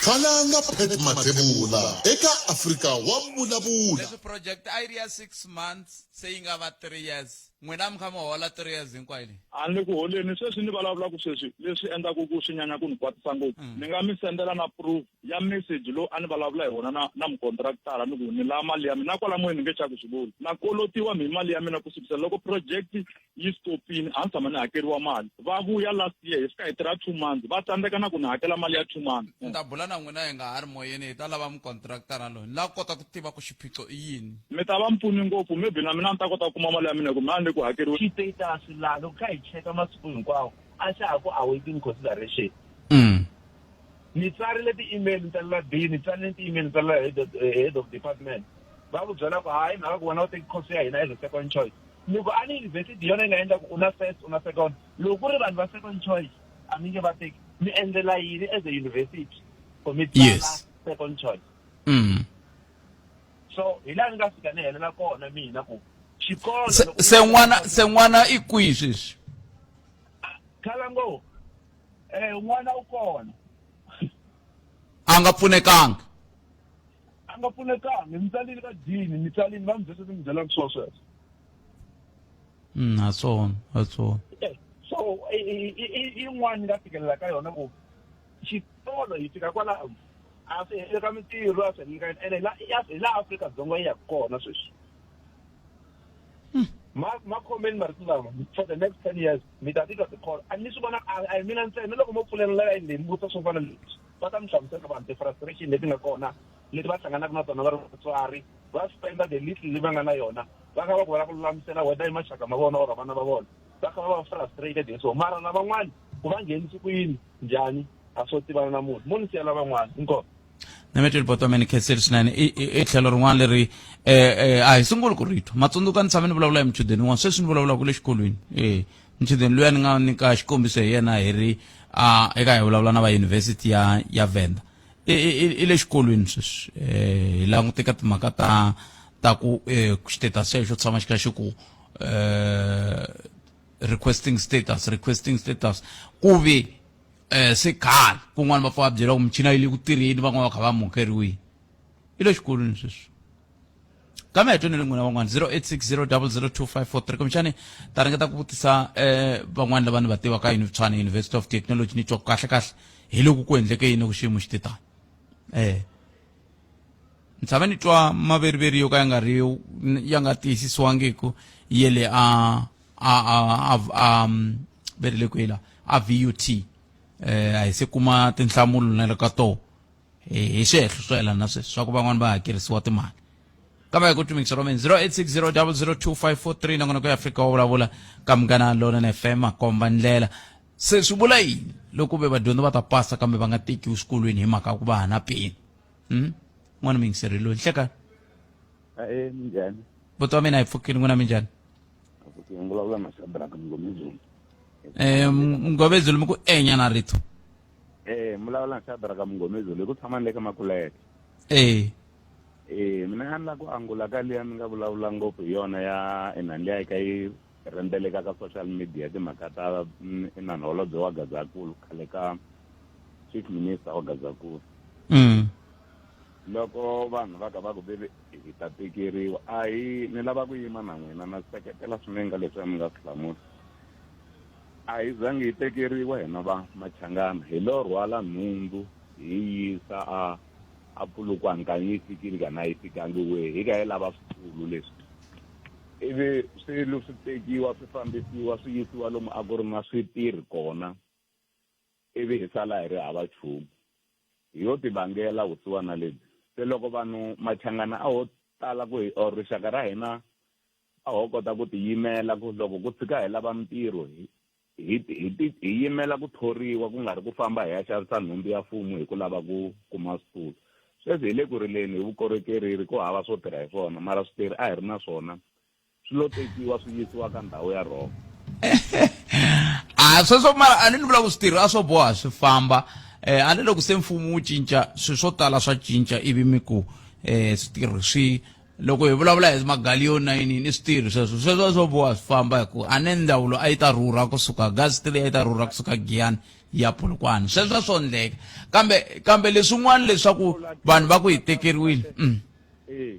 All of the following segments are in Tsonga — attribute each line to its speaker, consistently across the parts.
Speaker 1: Khalanga Pat Mathebula eka Afrika wa Vulavula.
Speaker 2: Leswi project a yi ri ya 6 months se yi nga va 3 years, n'wina mi kha mi hola 3 years hinkwayo leyi?
Speaker 3: A ni le ku holeni sweswi ni vulavulaka sweswi, leswi endlaka ku swi nyanya ku ni kwatisa ngopfu, ni nga mi sendela na proof ya message lowu a ni vulavula hi wona na na mukontraktara ni ku ni lava mali ya mina na kwala moyeni ni nge chavi ku swi vula na kolotiwa mi hi mali ya mina ku sukisela loko project yi stopini a ni tshama ni hakeriwa mali va vuya last year hi fika hi tirha 2 months va tsandzeka na ku ni hakela mali ya 2 months.
Speaker 2: Ni ta bula na n'wina hi nga ha ri moyeni, hi ta lava mukontraktara loyi, ni lava ku kota ku tiva ku xiphiqo i yini.
Speaker 3: Mi ta va mi pfuni ngopfu, maybe na mina ni ta kota ku kuma mali ya mina hi ku mina a ni le ku hakeriweni.
Speaker 4: Xitatus laha loko kha hi cheka masiku hinkwawo a xa ha ku awaiting consideration. Ni tsarile ti-email ni tsalela dean, ni tsarile ti-email ni tsalela head of department, va ku byela ku hayi mhaka ku wena u teki course ya hina as a second choice. Ni ku a ni university yona yi nga endla ku u na first u na second, loko ku ri vanhu va second choice a mi nge va teki, mi endlela yini as a university for mi tsala second choice? So hi laha ni nga fika ni helela kona mina ku xikolo
Speaker 2: Se n'wana se n'wana i kwihi sweswi?
Speaker 4: Khalango n'wana u kona.
Speaker 2: A nga pfunekanga.
Speaker 4: A nga pfunekanga, ni tsalile ka dean, ni tsalile va mi byela ni byela swona sweswo.
Speaker 2: A swona, a swona.
Speaker 4: So i yin'wana ni nga fikelela ka yona ku xikolo hi fika kwalaho a swi heleli ka mintirho, a swi heleli ka ene hi laha Afrika-Dzonga yi yaka kona sweswi. Ma ma khomeni marito lama for the next 10 years mi ta titwa ti-call. A ni swi vona a hi mina ntsena, loko mo pfulela layini leyi mi vutisa swo fana leswi va ta mi hlamusela vanhu ti-frustration leti nga kona leti va hlanganaka na tona va ri vatswari, va spenda the little leyi va nga na yona va kha va ku va lava ku lulamisela whether i maxaka ma vona or vana va vona, va kha va va frustrated hi swona. Mara lavan'wani ku va nghenisi ku yini njhani a swo tivana na munhu mo ni siya lavan'wana inkomu.
Speaker 2: Nameteli Botome, ni khensile swinene. I tlhelo rin'wana leri a hi sunguli ku ri twa. Matsundzuka ni tshame ni vulavula hi muchudeni wun'wana, sweswi ni vulavulaka le xikolweni, muchudeni luya ni nga nyika xikombiso hi yena hi ri a eka hi vulavula na va university ya Venda, i le xikolweni sweswi. Hi langute ka timhaka ta ku status xexo tshama xi kha xi ku requesting status, requesting status, ku ve se khale kun'wana va pfa va byela ku michina yi le ku tirheni, van'wana va kha va amukeriwile, i le xikolweni sweswi. Kambe hi tweni n'wina van'wana 0860 002543, kumbexani ta ringeta ku vutisa van'wana lava ni va tivaka Tshwane University of Technology, ni twa ku kahle kahle hi loko ku endleke yini ku xiyimo xi te tani. Ni tshame ni twa maveriveri yo ka ya nga ri ya nga tiyisisiwangiku yele a verile kwihi la a VUT, a hi se kuma tinhlamulo na le ka toho hi swehlo swo yelana na sweswi swa ku van'wani va hakerisiwa timali. Kambe hi ku tumikisa romeni 0860 002543, nongonoko ya Afrika wa Vulavula ka Munghana Lonene FM, makomba ndlela. Se swi vula yini loko ve vadyondzi va ta pasa kambe va nga tekiwi swikolweni hi mhaka ya ku va hana peni? N'wana muyingiseri loyi, nhlekani.
Speaker 5: Ae, minjhani?
Speaker 2: Buti wa mina, hi pfukile, n'wina minjhani?
Speaker 5: Pfukile, ni vulavula na Shadrack Mngomezulu.
Speaker 2: Mngomezulu, mi ku enya na rito.
Speaker 5: Vulavula na Shadrack Mngomezulu, hi ku tshama ni le ka Makuleke. Mina a ni la ku angula ka liya mi nga vulavula ngopfu hi yona ya inani liya ka yi rhendzeleka ka social media, timhaka ta inani holobye wa Gazankulu, khale ka chief minister wa Gazankulu. Loko vanhu va ka va ku vele hi ta tekeriwa, a hi ni lava ku yima na n'wina na seketela swinene ka leswi mi nga swi hlamula. A hi zangi hi tekeriwa hina va Machangana, hi lo rhwala nhundzu hi yisa a Polokwane, kani yi fikile kani a yi fikangi we, hi ka hi lava switulu leswi, ivi swilo swi tekiwa swi fambisiwa swi yisiwa lomu a ku ri na switirhi kona, ivi hi sala hi ri hava nchumu. Hi yo tivangela vusiwana lebyi. Se loko vanhu Machangana a ho tala ku hi or rixaka ra hina a ho kota ku tiyimela ku loko ku tshika hi lava mintirho hi hi hi hi yimela ku thoriwa, ku nga ri ku famba hi ya xavisa nhundzu ya mfumo hi ku lava ku kuma switulu. Sweswi hi le ku rileni hi vukorhokeri ri ku hava swo tirha hi swona, mara switirhi a hi ri na swona, swi lo tekiwa swi yisiwa ka ndhawu ya wrong.
Speaker 2: A sweswo mara a ni ni vula ku switirhi a swo boha swi famba. A ni loko se mfumo wu cinca swilo swo tala swa cinca, ivi mi ku switirhi swi loko hi vulavula hi magaliyoni na yini ni switirhi sweswo, sweswo swo boha swi famba, hi ku a ni ndzawulo a yi ta rhurha kusuka Gazitili, a yi ta rhurha kusuka Giyani. ya Polokwane sweswo swo endleka kambe kambe leswin'wana leswaku vanhu va ku hi tekeriwile.
Speaker 5: Eh.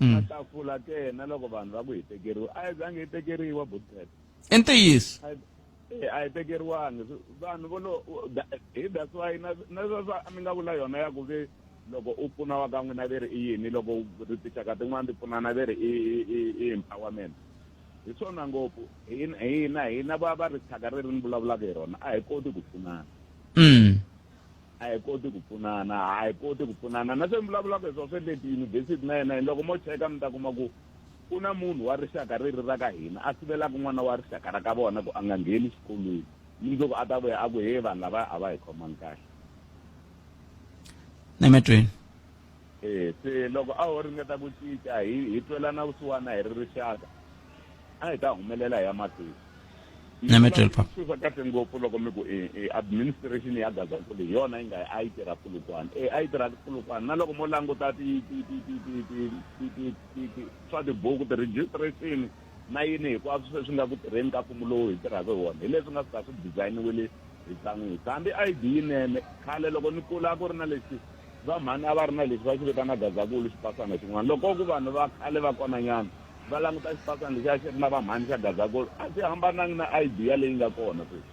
Speaker 5: Matafula ke na loko vanhu va ku hi tekeriwa a hi zangi hi tekeriwa butet.
Speaker 2: I ntiyiso.
Speaker 5: A hi tekeriwangi vanhu vo lo hi that's why na na sweswo mi nga vula yona ya ku ve loko u pfuna wa ka n'wina ve ri i yini loko ri tinxaka tin'wana ti pfunana ve ri i empowerment. Hi swona ngopfu hina hina va va rixaka reri ni vulavulaka hi rona a hi koti ku pfunana. A hi koti ku pfunana, a hi koti ku pfunana. Na swe mi vulavulaka hi swona swe le tiyunivhesiti na yena loko mo cheka mi ta kuma ku ku na munhu wa rixaka reri ra ka hina a sivelaka n'wana wa rixaka ra ka vona ku a nga ngheni xikolweni. Mundzuku a ta vuya a ku he vanhu lava a va hi khomangi kahle.
Speaker 2: Nemetweni.
Speaker 5: E se loko a ho ringeta ku cinca hi hi twelana vusiwana hi ri rixaka a hi ta humelela hi ya mahlweni.
Speaker 2: Nemetweni papa.
Speaker 5: Swi kahle ngopfu loko mi ku e administration ya Gazankulu hi yona yi nga a yi tirha Polokwane. E a yi tirha Polokwane na loko mo languta ti ti ti ti ti ti ti ti ti ti swa tibuku ti-registration na yini hinkwaswo sweswi nga ku tirheni ka mfumo lowu hi tirhaka hi wona hi leswi nga fika swi design-iwile hi tsan'wisa hambi I_D yinene khale loko ni kula a ku ri na lexi va mhani a va ri na lexi va xi vitana Gazankulu xipasana xin'wana loko ku vanhu va khale va konanyana va languta xipasana lexi a xi ri na va mhani xa Gazankulu a xi hambanangi na I_D ya leyi nga kona sweswi.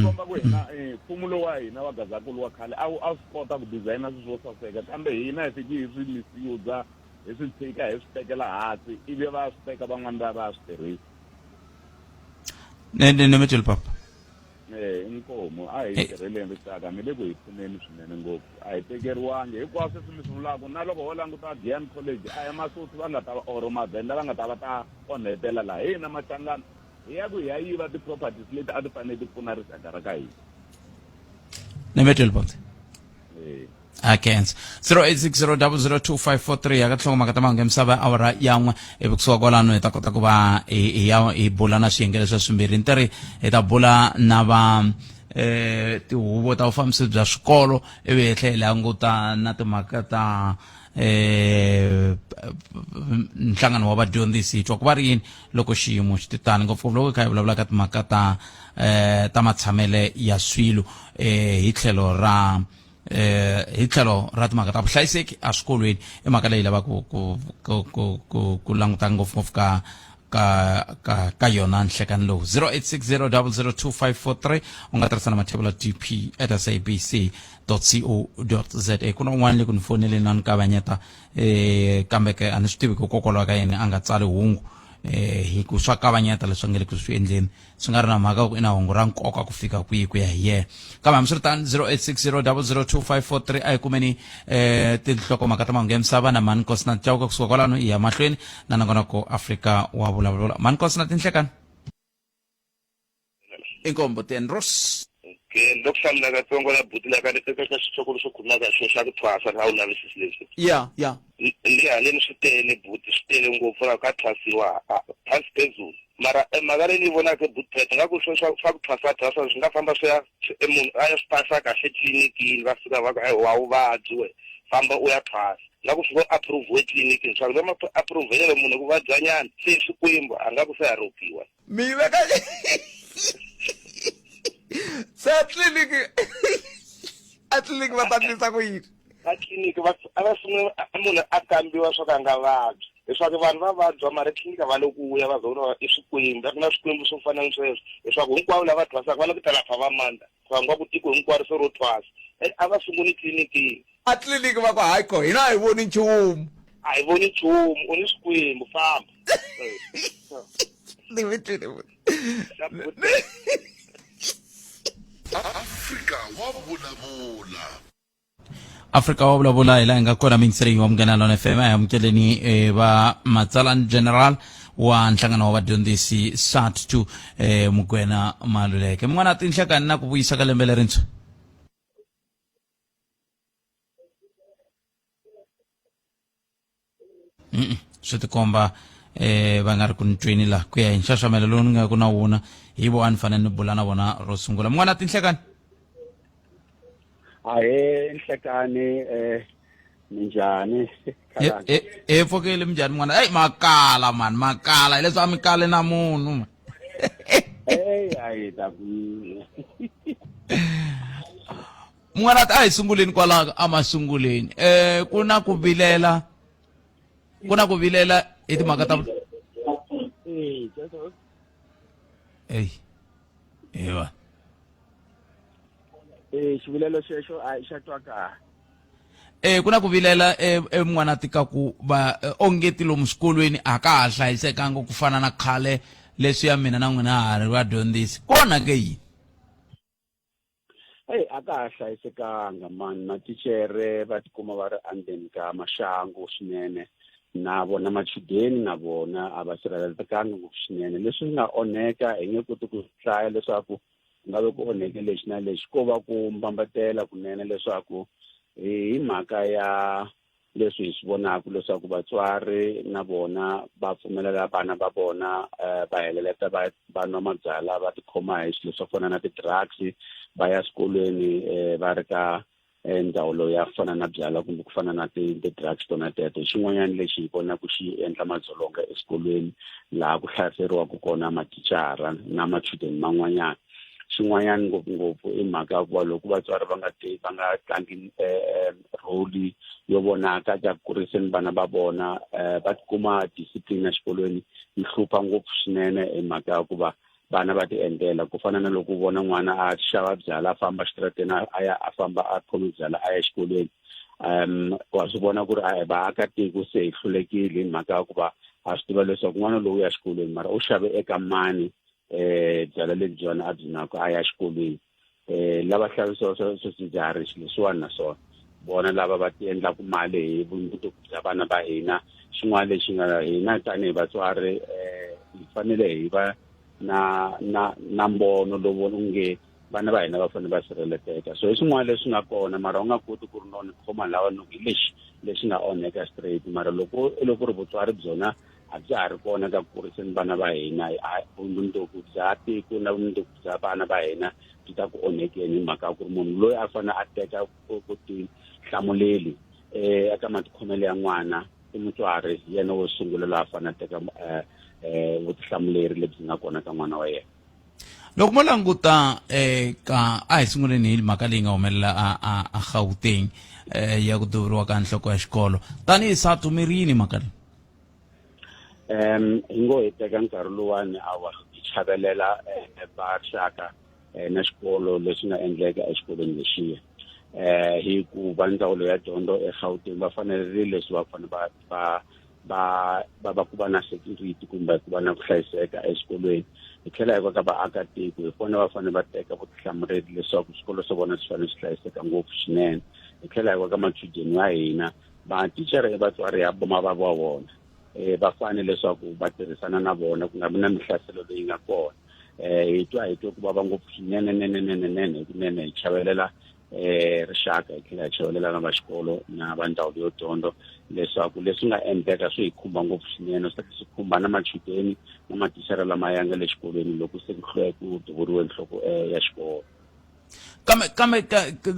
Speaker 5: Komba ku hina mfumo lowu wa hina wa Gazankulu wa khale a wu a swi kota ku designer swilo swo saseka kambe hina hi fiki hi swi misuse hi swi tshika hi swi tekela hansi ivi va swi teka van'wana va va swi tirhisa.
Speaker 2: Ne ne ne papa.
Speaker 5: Eh inkomu a hi tirheleni rixaka mi le ku hi pfuneni swinene ngopfu a hi tekeriwangi hinkwaswo leswi mi swi vulaka na loko ho languta Giyani College a hi Masotho va nga ta va or Mavhenda va nga ta va ta onhetela laha hi hina Machangana hi ya ku hi ya yiva ti-properties leti a ti fanele ti pfuna rixaka ra ka hina.
Speaker 2: Nemetweni papa. Eh. Akense 0860002543 ya ka nhlokomhaka ta mahungu ya misava awara yan'we ivi kusuka kwalano hi ta kota ku va hi ya hi bula na swiyenge leswa swimbirhi ni tiri hi ta bula na va tihuvo ta vufambisi bya swikolo ivi hi tlhela hi languta na timhaka ta nhlangano wa vadyondzisi hi twa ku va ri yini loko xiyimo xi titani ngopfungopfu loko hi kha hi vulavula ka timhaka ta ta matshamele ya swilo hi tlhelo ra hi tlhelo ra timhaka ta vuhlayiseki eswikolweni i mhaka leyi lavaka ku ku ku ku ku languta ngopfungopfu ka ka ka ka yona nhlekani lowu 0860002543 u nga tirhisa na mathebula dp at sabc co za ku na un'wana le ku ni foneleni a ni kavanyeta kambe ke a ni swi tivi ku kokwalaho ka yini a nga tsali hungu hi ku swa kavanyeta leswi nga le ku swi endleni swi nga ri na mhaka ku i na hungu ra nkoka ku fika kwihi ku ya hi yena kambe hambiswiritano 0860002543 a hi kumeni tinhlokomhaka ta mahungu ya misava na mhani Nkosina Chauke kusuka kwalano hi ya mahlweni na nongonoko Afrika wa vulavula mhani Nkosina tinhlekani inkombo ten ros
Speaker 6: Okay, loko hlamula katsongo la buti la ka eka ka xihloko lexo khuluma ka xona xa ku thwasa a wu lavisisi leswi
Speaker 2: ya ya
Speaker 6: le haleni swi tele buti swi tele ngopfu la ka thwasiwa phansi phezulu mara mhaka leyi ni yi vonaka buti phet nga ku swa swa ku thwasa thwasa swi nga famba swi ya munhu a ya swi pasa kahle tlilinikini va fika va ku a wa wu vabyi we famba u ya thwasa nga ku swi ngo approve etliliniki swa ku va ma approve munhu ku vabyanyana se swikwembu a nga ku se a ropiwa
Speaker 2: mi yi veka se a tliliniki a tliliniki va ta endlisa ku yini
Speaker 6: a tliliniki va a va sungula munhu a kambiwa swa ku a nga vabyi leswaku vanhu va vabya mara etliliniki a va le ku ya va za i swikwembu a ku na swikwembu swo fana ni sweswo leswaku hinkwavo lava thwasaka va lava ku ta lapha va mandla va nga ku tiko hinkwaro se ro thwasa a va sunguli tliliniki
Speaker 2: a tliliniki va ku hayi ko hina a hi voni nchumu
Speaker 6: a hi voni nchumu u ni swikwembu famba
Speaker 1: Afrika wa vulavula.
Speaker 2: Afrika wa vulavula hi laha hi nga kona miyingiserini wa Munghana Lona FM a hi amukeleni va matsalani general wa nhlangano wa vadyondzisi SADTU Mugwena Maluleke mun'wana tinhlekani na ku vuyisa ka lembe lerintshwa swi tikomba va nga ri ku ni tweni la ku ya hi nxaxamelo lowu ni nga ku na wona hi vo a ni fanele ni bula na vona ro sungula mun'wana tinhlekani
Speaker 7: Ahee nhlekani minjhani
Speaker 2: he pfukile minjhani mun'wana eyi makala mani makala hileswi a mi kale na munhu
Speaker 7: eyi ayi ta
Speaker 2: Munghana, a hi sunguleni kwalaho emasunguleni. Ku na ku vilela, ku na ku vilela hi timhaka ta eyi ewa.
Speaker 7: Xivilelo xexo a xa twakala.
Speaker 2: Ku na ku vilela emun'wana tika ku va ongeti lomu swikolweni a ka ha hlayisekanga ku fana na khale leswi ya mina na n'wina ha ri vadyondzisi kona ke yini?
Speaker 7: Eyi, a ka ha hlayisekanga mani. Matichere va tikuma va ri endzeni ka maxangu swinene, na vona machudeni na vona a va sirhelelekanga ngopfu swinene. Leswi nga onheka hi nge koti ku hlaya leswaku ku nga ve ku onheke lexi na lexi, ko va ku mbambatela kunene leswaku hi mhaka ya leswi hi swi vonaka leswaku vatswari na vona va pfumelela vana va vona va heleleta va nwa mabyalwa, va tikhoma hi swilo swo fana na ti-drugs, va ya swikolweni va ri ka ndzawulo ya fana na byalwa kumbe ku fana na ti-drugs tona teto. Xin'wanyana lexi hi vonaka xi endla madzolonga eswikolweni laha ku hlaseriwaka kona mathicara na machudeni man'wanyana. Xin'wanyana ngopfungopfu i mhaka ya ku va loko vatswari va nga ti va nga tlangi role yo vonaka ka ku kuriseni vana va vona, va tikuma discipline exikolweni yi hlupha ngopfu swinene hi mhaka ya ku va vana va ti endlela. Ku fana na loko u vona n'wana a xava byala, a famba xitarateni, a ya a famba a khome byala a ya exikolweni, wa swi vona ku ri a vaakatiko se hi hlulekile hi mhaka ya ku va ha swi tiva leswaku n'wana lowu ya xikolweni, mara u xave eka mani byala lebyiwani a byi nako a ya xikolweni. Lava hlavisiwa swa swidzidziharisi leswiwani naswona vona lava va ti endlaku mali hi vumundzuku bya vana va hina. Xin'wana lexi nga hina tanihi vatswari, hi fanele hi va na mbono lowu nge vana va hina va fanele va sirheleteka. So hi swin'wana leswi nga kona, mara u nga koti ku ri no ni khoma lawa no hi lexi lexi nga onheka straight, mara loko loko ri vutswari byona a bya ha ri kona ka ku kuriseni vana va hina, vumundzuku bya tiko na vumundzuku bya vana va hina byi ta ku onhekeni hi mhaka ya ku ri munhu loyi a fanele a teka vutihlamuleri eka matikhomelo ya n'wana i mutswari, yena wo sungula loyi a fanele a teka vutihlamuleri lebyi nga kona ka n'wana wa yena.
Speaker 2: Loko mo languta eka, a hi sunguleni hi mhaka leyi nga humelela a Gauteng ya ku duvuriwa ka nhloko ya xikolo, tanihi SATU mi ri yini mhaka leyi?
Speaker 7: Hi ngo hi teka nkarhi luwani a wa hi chavelela va rixaka na xikolo leswi nga endleka exikolweni lexiya, hi ku va ndzawulo ya dyondzo eGauteng va fanerile leswi va fanele va ku va na security kumbe ku va na ku hlayiseka exikolweni. Hi tlhela hi va ka vaakatiko, hi vona va fanele va teka vutihlamuleri leswaku swikolo swa vona swi fanele swi hlayiseka ngopfu swinene. Hi tlhela hi va ka machudeni ya hina, mathicara i vatswari ya va va vona, va fanele leswaku va tirhisana na vona ku nga vi na mihlaselo leyi nga kona. Hi twa ku vava ngopfu swinene nene nene nene hikunene. Hi chavelela rixaka, hi tlhela hi chavelela na va xikolo na va ndzawulo yo dyondzo leswaku leswi nga endleka swi hi khumba ngopfu swinene, swi swi khumba na machudeni na mathicara lama ya nga le xikolweni loko se ku ku duvuriwe nhloko ya xikolo.
Speaker 2: Kambe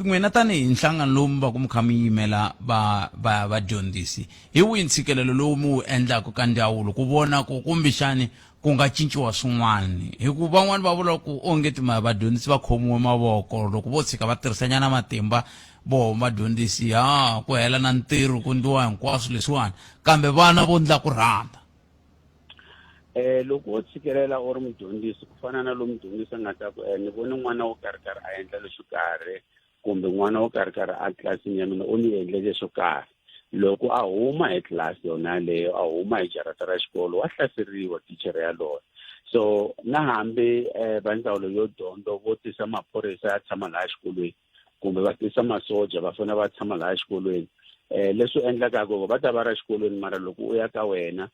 Speaker 2: n'wina tanihi nhlangano lowu mi va ku mi kha mi yimela va va vadyondzisi, hi wihi ntshikelelo lowu mi wu endlaka ka ndzawulo ku vona ku kumbexani ku nga cinciwa swin'wana? Hi ku van'wani va vula ku onge ti vadyondzisi va khomiwe mavoko, loko vo tshika va tirhisanyana matimba voho vadyondzisi ha ku hela na ntirho, ku ndliwa hinkwaswo leswiwani, kambe vana vo ndla ku rhandza.
Speaker 7: Loko wo tshikelela u ri mudyondzisi, ku fana na lowu mudyondzisi a nga ta ku ni vone n'wana wo karhi karhi a endla leswo karhi, kumbe n'wana wo karhi karhi a tlilasini ya mina u ni endle leswo karhi, loko a huma hi tlilasi yona yaleyo, a huma hi jarata ra xikolo, wa hlaseriwa tichere yaloyo. So na hambi va ndzawulo yo dyondzo vo tisa maphorisa ya tshama laha xikolweni, kumbe va tisa masoja va fanele va tshama laha xikolweni, leswi endlekaka ku va ta va ra xikolweni, mara loko u ya ka wena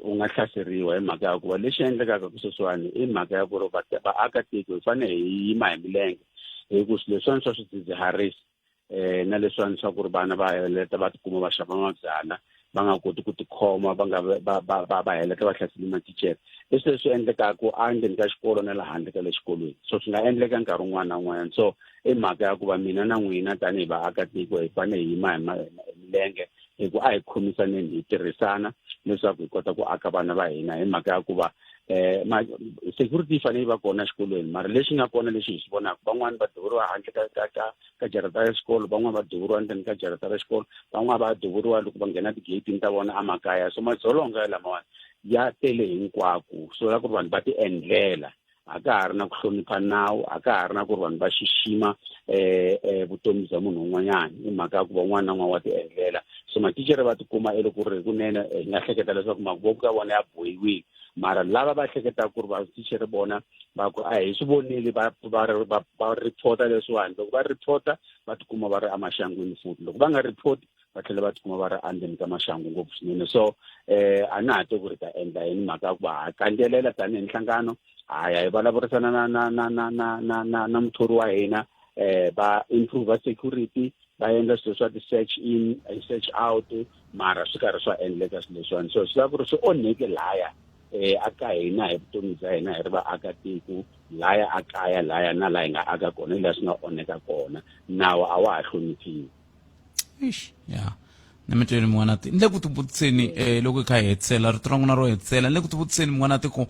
Speaker 7: u nga hlaseriwa hi mhaka ya ku va lexi endlekaka ku sweswiwani i mhaka ya ku ri vaakatiko hi fanele hi yima hi milenge, hi ku swilo leswiwani swa swidzidziharisi na leswiwani swa ku ri vana va heleta va tikuma va xava mabyala, va nga koti ku tikhoma, va nga va va va va heleta va hlasele matichere, i swilo leswi endlekaka endzeni ka xikolo na le handle ka le xikolweni. So swi nga endleka nkarhi wun'wana na wun'wanyana. So i mhaka ya ku va mina na n'wina tanihi vaakatiko hi fanele hi yima hi milenge, hi ku a hi khomisaneni, hi tirhisana leswaku hi kota ku aka vana va hina, hi mhaka ya ku va um ma security yi fanele yi va kona exikolweni mara lexi nga kona lexi hi xi vonaka van'wani va duvuriwa handle ka ka ka ka jarata ya xikolo van'wani va duvuriwa ndzeni ka jarata ra xikolo van'wani va duvuriwa loko va nghena tigeyitini ta vona emakaya so madzolonga lamawani ya tele hinkwako so la ku ri vanhu va ti endlela a ka ha ri na ku hlonipha nawu a ka ha ri na ku ri vanhu va xixima um vutomi bya munhu un'wanyana i mhaka ya ku va un'wana na un'wana wa ti endlela so mathicara va tikuma e loko ri kunene hi nga hleketa leswaku mavoko ya vona ya bohiwile mara lava va hleketaka ku ri vathichere vona va ku a hi swi vonile va va va va report-a leswiwani loko va report-a va tikuma va ri emaxangwini futhi loko va nga report va tlhela va tikuma va ri endzeni ka maxangu ngopfu swinene so eh a na ha tivi ku ri ta endla yini mhaka ya ku va ha kandzelela tanihi nhlangano ha ya hi vulavurisana na na na na na na na na muthori wa hina eh va improve security va endla swilo swa ti-search in and search out mara swi karhi swa endleka swilo leswiwani so swi lava ku ri swi onheke laya eh aka hina hi vutomi bya hina hi ri vaakatiko laya a kaya laya na laha hi nga aka kona hi laha swi nga onheka kona nawu a wa ha hloniphiwi
Speaker 2: Eish, ya na mi tweli mun'wana ti ni le ku tivutiseni um loko hi kha hi hetisela rito ra n'wina ro hetisela ni le ku tivutiseni mun'wana ti ku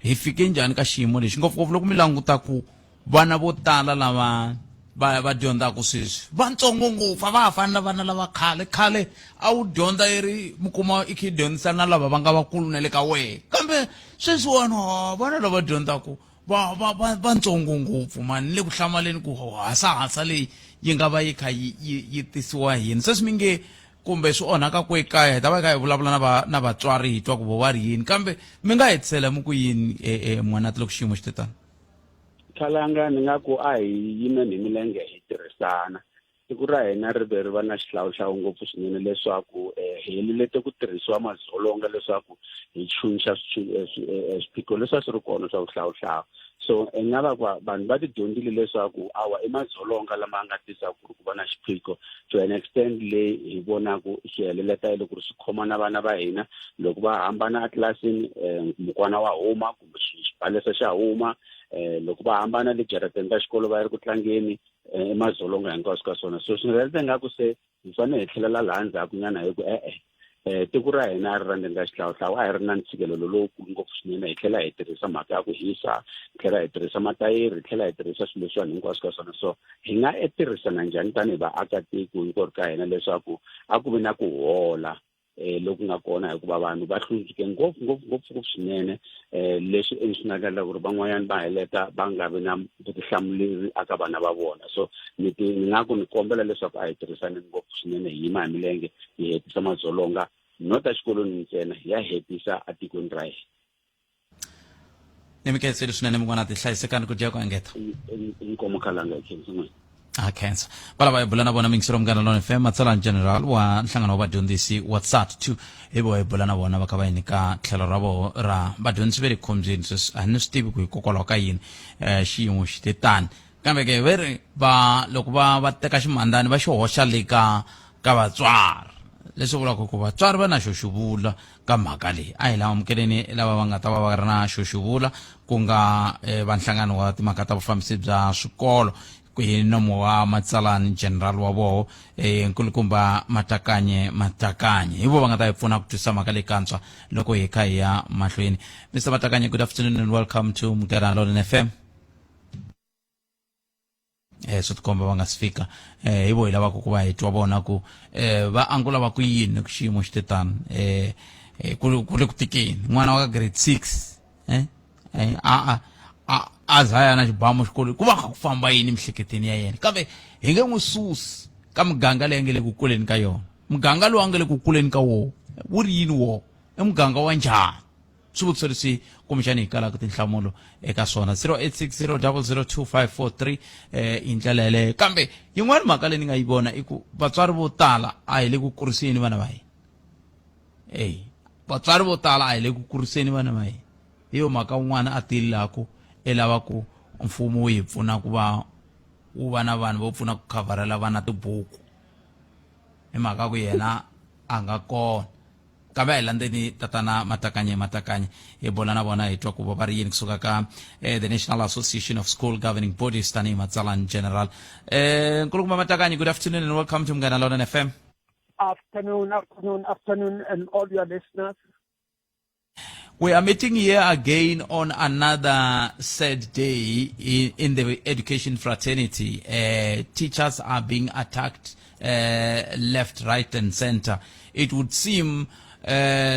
Speaker 2: hi fike njhani ka xiyimo lexi ngopfungopfu loko mi languta ku vana vo tala lava va va dyondzaka sweswi vantsongo ngopfu a va ha fani na vana lava khale khale a wu dyondza i ri mi kuma i kha i dyondzisa na lava va nga vakulu na le ka wehe kambe sweswiwani vana lava dyondzaka va va va vantsongo ngopfu mani ni le ku hlamaleni ku hasahasa leyi yi nga va yi kha yi yi yi tisiwa hi yini sweswi mi nge kumbe swi onhaka ku ekaya hi ta va hi kha hi vulavula na va na vatswari hi twa ku vo va ri yini kambe mi nga hetisela mi ku yini e n'wanati loko xiyimo xi te tano
Speaker 7: khalanga ni nga ku a hi yimeni hi milenge hi tirhisana tiko ra hina ri ve ri va na xihlawuhlawu ngopfu swinene leswaku um hi helelete ku tirhisiwa madzolonga leswaku hi chunxa swiphiqo leswi a swi ri kona swa vuhlawuhlawu so i nga va ku vanhu va ti dyondzile leswaku awa i madzolonga lama nga tisaka ku ri ku va na xiphiqo to an extent leyi hi vonaku swi heleleta loko ri swi khoma na vana va hina loko va hambana etlilasini um mukwana wa huma kumbe xibalesa xa huma um loko va hambana le jarateni ra xikolo va ya ri ku tlangeni eh, emadzolonga hinkwaswo ka swona so swi nga endla ingaku se hi fanele hi tlhelela laha ndzhaku nyana hi ku e-e eh tiko ra hina a ri ra ndzeni ka xihlawuhlawu a hi ri na ntshikelelo lowukulu ngopfu swinene hi tlhela hi tirhisa mhaka ya ku hisa hi tlhela hi tirhisa matayeri hi tlhela hi tirhisa swilo leswiwani hinkwaswo ka swona so hi nga e tirhisana njhani tanihi vaakatiko hinkwerhu ka hina leswaku a ku vi na ku hola eh loku nga kona hikuva vanhu va hlundzuke ngopfu ngopfu ngopfu ngopfu swinene eh leswi e swi nga endla ku ri van'wanyana va heleta va nga vi na vutihlamuleri aka vana va vona so ni ti ni nga ku ni kombela leswaku a hi tirhisaneni ngopfu swinene hi yima hi milenge hi hetisa madzolonga not exikolweni ntsena ya hetisa etikweni ra hina
Speaker 2: ni mi khensile swinene min'wana ti hlayisekani ku dya ku engeta
Speaker 7: inkomo khalanga hi khensa n'wina
Speaker 2: a khensa valava hi bula na vona mingisero munghana lona fm matsalani general wa nhlangano wa vadyondzisi wa tsat 2 hi vo hi bula na vona va kha va hi nyika tlhelo ra voho ra vadyondzisi va le khombyeni sweswi a ni swi tivi ku hikokwalaho ka yini um xiyimo xi te tani kambe ke ve ri va loko va va teka ximandani va xi hoxa le ka ka vatswari leswi vulaka ku vatswari va na xo xi vula ka mhaka leyi a hi la amukeleni lava va nga ta va va ri na xo xi vula ku nga eh, va nhlangano wa timhaka ta vufambisi bya swikolo hi nomo wa matsalani general wa voho eh, nkulukumba matakanye matakanye hi vo va nga ta hi pfuna ku twisisa mhaka leyi kantswa loko hi kha hi ya mahlweni mr matakanye good afternoon and welcome to Munghana Lonene fm eh swi tikomba va nga si fika eh hi vo hi lavaka ku va hi twa vona ku eh va angula va ku yini ku xiyimo xi te tano eh ku ku le ku tikeni n'wana wa ka grade 6 eh eh a a a a za ya na xibamu xikolweni ku va kha ku famba yini emiehleketweni ya yena kambe hi nge n'wi susi ka muganga leyi nga le ku kuleni ka yona muganga lowu a nga le ku kuleni ka wona wu ri yini wona i muganga wa njhani swivutiso leswi kumbexani hi kalaka tinhlamulo eka swona 0860002543 eh hi ndlela yeleyo kambe yin'wana mhaka leyi ni nga yi vona i ku vatswari vo tala a hi le ku kuriseni vana va hina eyi vatswari vo tala a hi le ku kuriseni vana va hina hi yo mhaka un'wana a tililaku i lava ku mfumo wu hi pfuna ku va wu va na vanhu vo pfuna ku khavharela vana tibuku hi mhaka ku yena a nga kona kambe a hi landzeni tatana matakanye matakanye hi bola na vona hi twa ku va va ri yini kusuka ka eh, the national association of school governing bodies tanihi matsalani general eh, nkulukumba matakanye good afternoon and welcome to munghana lonene fm
Speaker 8: Afternoon, afternoon, afternoon, and all your listeners.
Speaker 2: We are meeting here again on another sad day in the education fraternity. Teachers are being attacked left, right, and center. It would seem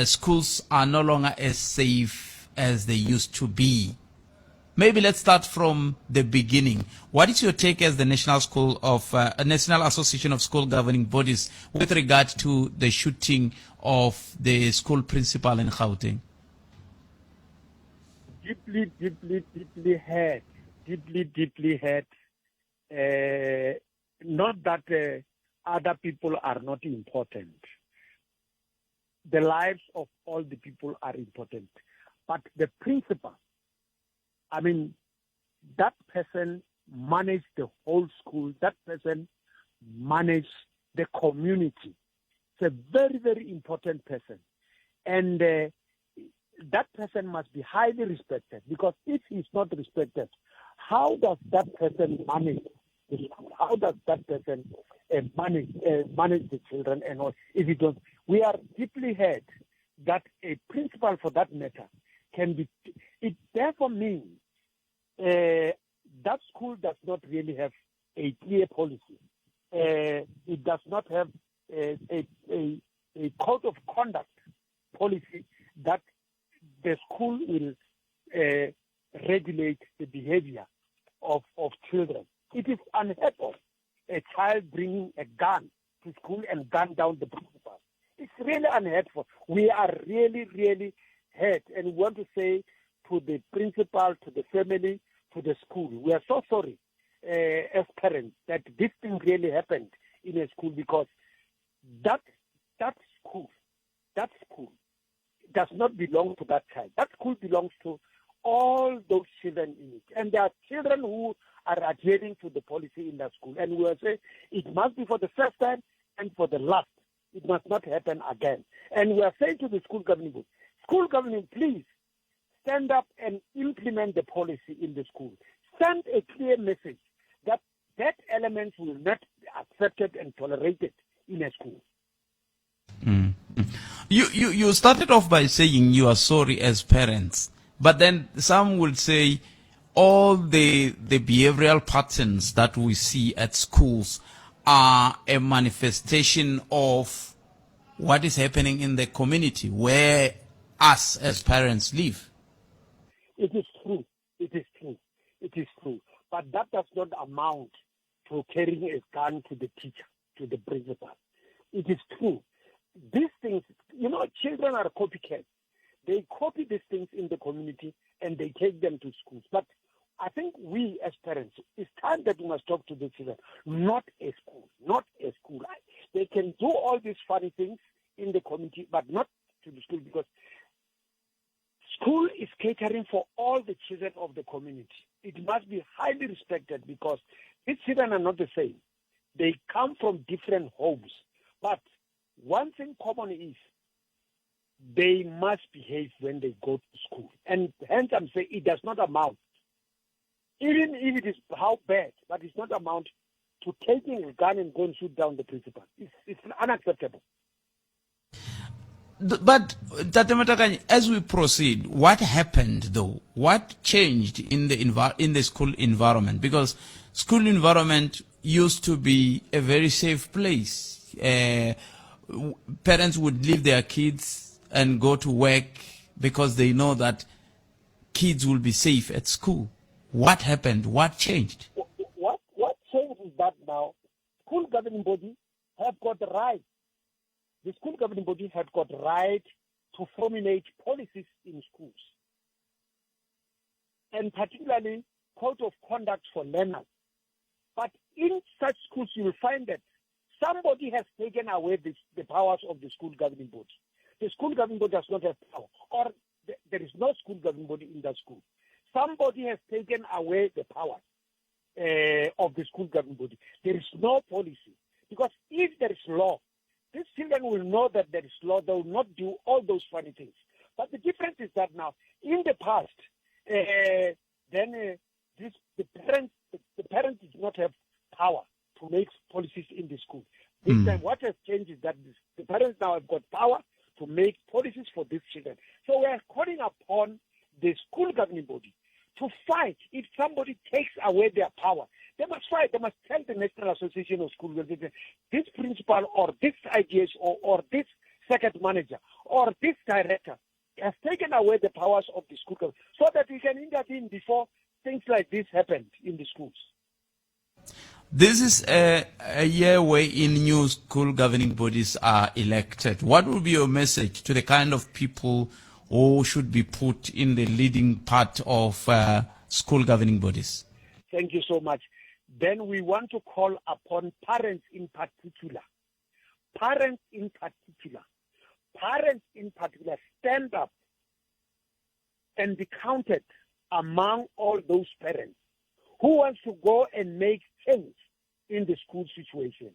Speaker 2: schools are no longer as safe as they used to be. Maybe let's start from the beginning. What is your take as the National School of National Association of School Governing Bodies with regard to the shooting of the school principal in Gauteng?
Speaker 8: Deeply, deeply, deeply hurt. Deeply, deeply hurt. Not that other people are not important. The lives of all the people are important. But the principal, I mean, that person managed the whole school. That person managed the community. It's a very, very important person. And that person must be highly respected, because if he's not respected, how does that person manage the school? How does that person manage the children and all? If he don't, we are deeply hurt that a principal, for that matter, can be. It therefore means that school does not really have a clear policy. It does not have a code of conduct policy that the school will regulate the behavior of children. It is unheard of, a child bringing a gun to school and gun down the principal. It's really unheard for. We are really, really hurt, and we want to say to the principal, to the family, to the school, we are so sorry as parents that this thing really happened in a school, because that school does not belong to that child. That school belongs to all those children in it. And there are children who are adhering to the policy in that school. And we are saying it must be for the first time and for the last. It must not happen again. And we are saying to the school governing board, school governing, please stand up and implement the policy in the school. Send a clear message that that element will not be accepted and tolerated in a school.
Speaker 2: Mm. You started off by saying you are sorry as parents, but then some will say all the behavioral patterns that we see at schools are a manifestation of what is happening in the community where us as parents live.
Speaker 8: It is true. It is true. It is true. But that does not amount to carrying a gun to the teacher, to the principal. It is true. These things, you know, children are copycats. They copy these things in the community and they take them to schools. But I think we as parents, it's time that we must talk to the children, not a school, not a school. They can do all these funny things in the community, but not to the school, because school is catering for all the children of the community. It must be highly respected, because these children are not the same. They come from different homes. But one thing common is they must behave when they go to school. And hence I'm saying it does not amount, even if it is how bad, but it's not amount to taking a gun and go and shoot down the principal. It's unacceptable.
Speaker 2: But, Ntate Matakanye, as we proceed, what happened though? What changed in the in the school environment? Because school environment used to be a very safe place. Parents would leave their kids and go to work because they know that kids will be safe at school. What happened? What changed?
Speaker 8: What changed is that now school governing body have got the right. The school governing body have got right to formulate policies in schools, and particularly code of conduct for learners. But in such schools, you will find that somebody has taken away the powers of the school governing body. The school governing body does not have power, or there is no school governing body in that school. Somebody has taken away the power of the school governing body. There is no policy. Because if there is law, these children will know that there is law. They will not do all those funny things. But the difference is that now, in the past, the parents did not have power to make policies in the school. This time, what has changed is that the parents now have got power to make policies for these children. So we are calling upon the school governing body to fight if somebody takes away their power. They must fight. They must tell the National Association of School Governing this principal or this IDH or, or this second manager or this director has taken away the powers of the school so that we can intervene before things like this happened in the schools.
Speaker 2: This is a, a year wherein new school governing bodies are elected. What would be your message to the kind of people who should be put in the leading part of school governing bodies?
Speaker 8: Thank you so much. Then we want to call upon parents in particular. Parents in particular. Parents in particular, stand up and be counted among all those parents who wants to go and make change in the school situation.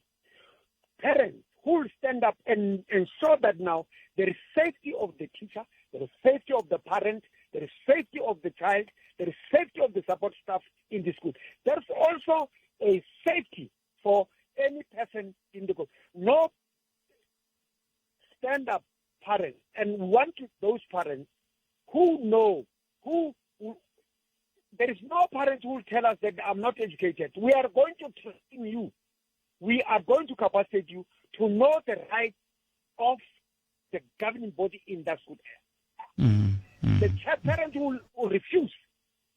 Speaker 8: Parents who will stand up and ensure that now there is safety of the teacher, there is safety of the parent, there is safety of the child, there is safety of the support staff in the school. There's also a safety for any person in the school. No stand up parents and want those parents who know, who, who there is no parent who will tell us that I'm not educated. We are going to train you. We are going to capacitate you to know the right of the governing body in that school. Mm-hmm. The parent will, will refuse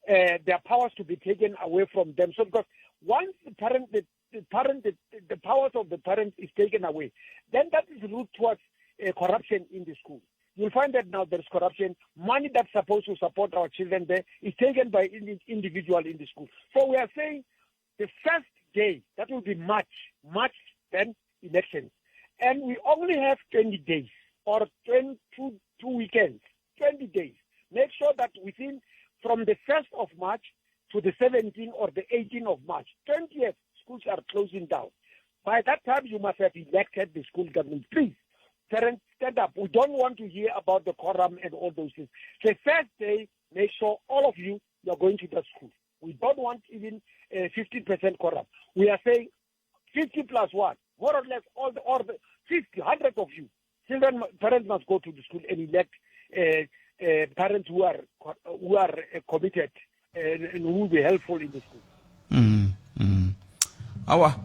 Speaker 8: their powers to be taken away from them. So because once the parent, the, the parent, the, the powers of the parent is taken away, then that is route towards corruption in the school. You'll find that now there's corruption. Money that's supposed to support our children there is taken by individual in the school. So we are saying the first day, that will be March, March 10 elections. And we only have 20 days or 22 two weekends, 20 days. Make sure that within, from the 1st of March to the 17th or the 18th of March, 20th, schools are closing down. By that time, you must have elected the school government. Please, parents, stand up. We don't want to hear about the quorum and all those things. The first day, make sure all of you, you are going to the school. We don't want even 15% quorum. We are saying 50 plus 1, more or less all the, all the 50, 100 of you. Children, parents must go to the school and elect parents who are who are committed and, and who will be helpful in the school.
Speaker 2: Awa,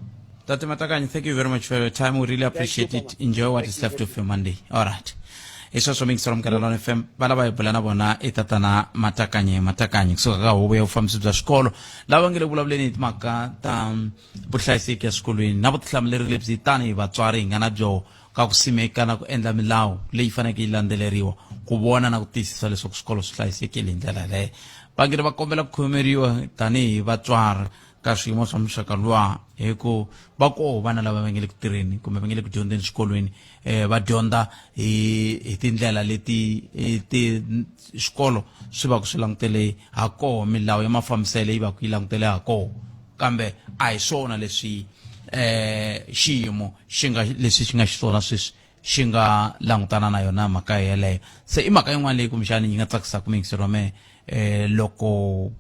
Speaker 2: Tate Matakanye, thank you very much for your time. We really appreciate
Speaker 8: so
Speaker 2: it.
Speaker 8: much.
Speaker 2: Enjoy what
Speaker 8: Thank
Speaker 2: is
Speaker 8: you
Speaker 2: left
Speaker 8: very
Speaker 2: of your Monday. All right. hi sweswo mingiselo munghana lona fm va lava hi bula na vona i tatana matakanye matakanye kusuka ka huvo ya vufambisi bya swikolo lava nge le vulavuleni hi timhaka ta vuhlayiseki eswikolweni na vutihlamuleri lebyi tanihi vatswari hi nga na byoho ka ku simeka na ku endla milawu leyi faneleke yi landzeleriwa ku vona na ku tiyisisa leswaku swikolo swi hlayisekile hi ndlela yaleyo va nge va kombela ku khomeriwa tanihi vatswari ka swiyimo swa muxaka luwa hi ku va koho vana lava va nge le ku tirheni kumbe va nge le ku dyondzeni swikolweni um va dyondza hi hi tindlela leti ti xikolo swi va ku swi langutele ha koho milawu ya mafambiselo yi va ku yi langutele ha koho kambe a hi swona leswi eh xiyimo xi nga leswi xi nga xiswona sweswi xi nga langutana na yona mhaka yeleyo se i mhaka yin'wana leyi kumbexani yi nga tsakisaka muyingiseri wa mehe eh loko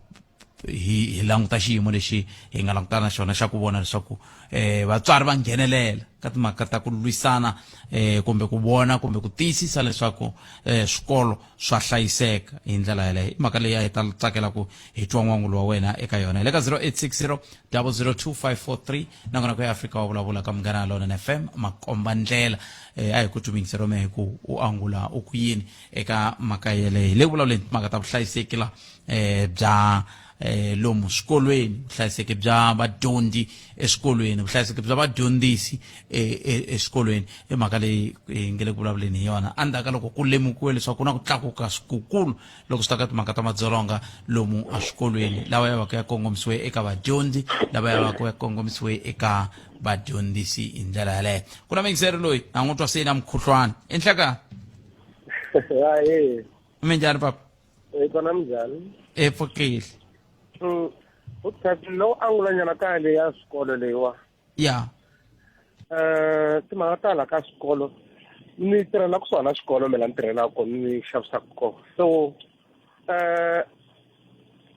Speaker 2: hi hi languta xiyimo lexi hi nga langutana na xona xa ku vona leswaku eh vatswari va nghenelela ka timhaka ta ku lwisana eh kumbe ku vona kumbe ku tiyisisa leswaku eh swikolo swa hlayiseka hi ndlela yeleyo i mhaka leyi a hi ta tsakela ku hi twa n'wangulo wa wena eka yona hi le ka 0860 002543 nakona ku ya afrika wa vulavula ka munghana lonene fm makomba ndlela eh, a hi ku tumingise rome hi ku u angula u ku yini eka mhaka yeleyo hi le ku vulavuleni timhaka ta vuhlayiseki la eh, bya eh, lomu swikolweni vuhlayiseki bya vadyondzi eswikolweni vuhlayiseki bya vadyondzisi eh, eh, eswikolweni i mhaka leyi hi nge le ku vulavuleni hi yona endzhaku ka loko ku lemukiwe leswaku ku na ku tlakuka kukulu loko swi ta ka timhaka ta madzolonga lomu eswikolweni lawa ya vaka ya kongomisiwe eka vadyondzi lava ya vaka ya kongomisiwe eka vadyondzisi hi ndlela yaleyo ku na muyingiseri loyi a n'wi twa se na mukhuhlwana enhlaka
Speaker 9: hayi
Speaker 2: minjhani papa
Speaker 9: hi kona minjhani
Speaker 2: e pfukile
Speaker 9: uthathe lowu angulanyana ka leyi ya swikolo leyiwa
Speaker 2: ya
Speaker 9: um timhaka ta la ka swikolo ni tirhela kusuhana na xikolo me la ni tirhelaka kona ni xavisaka kona so um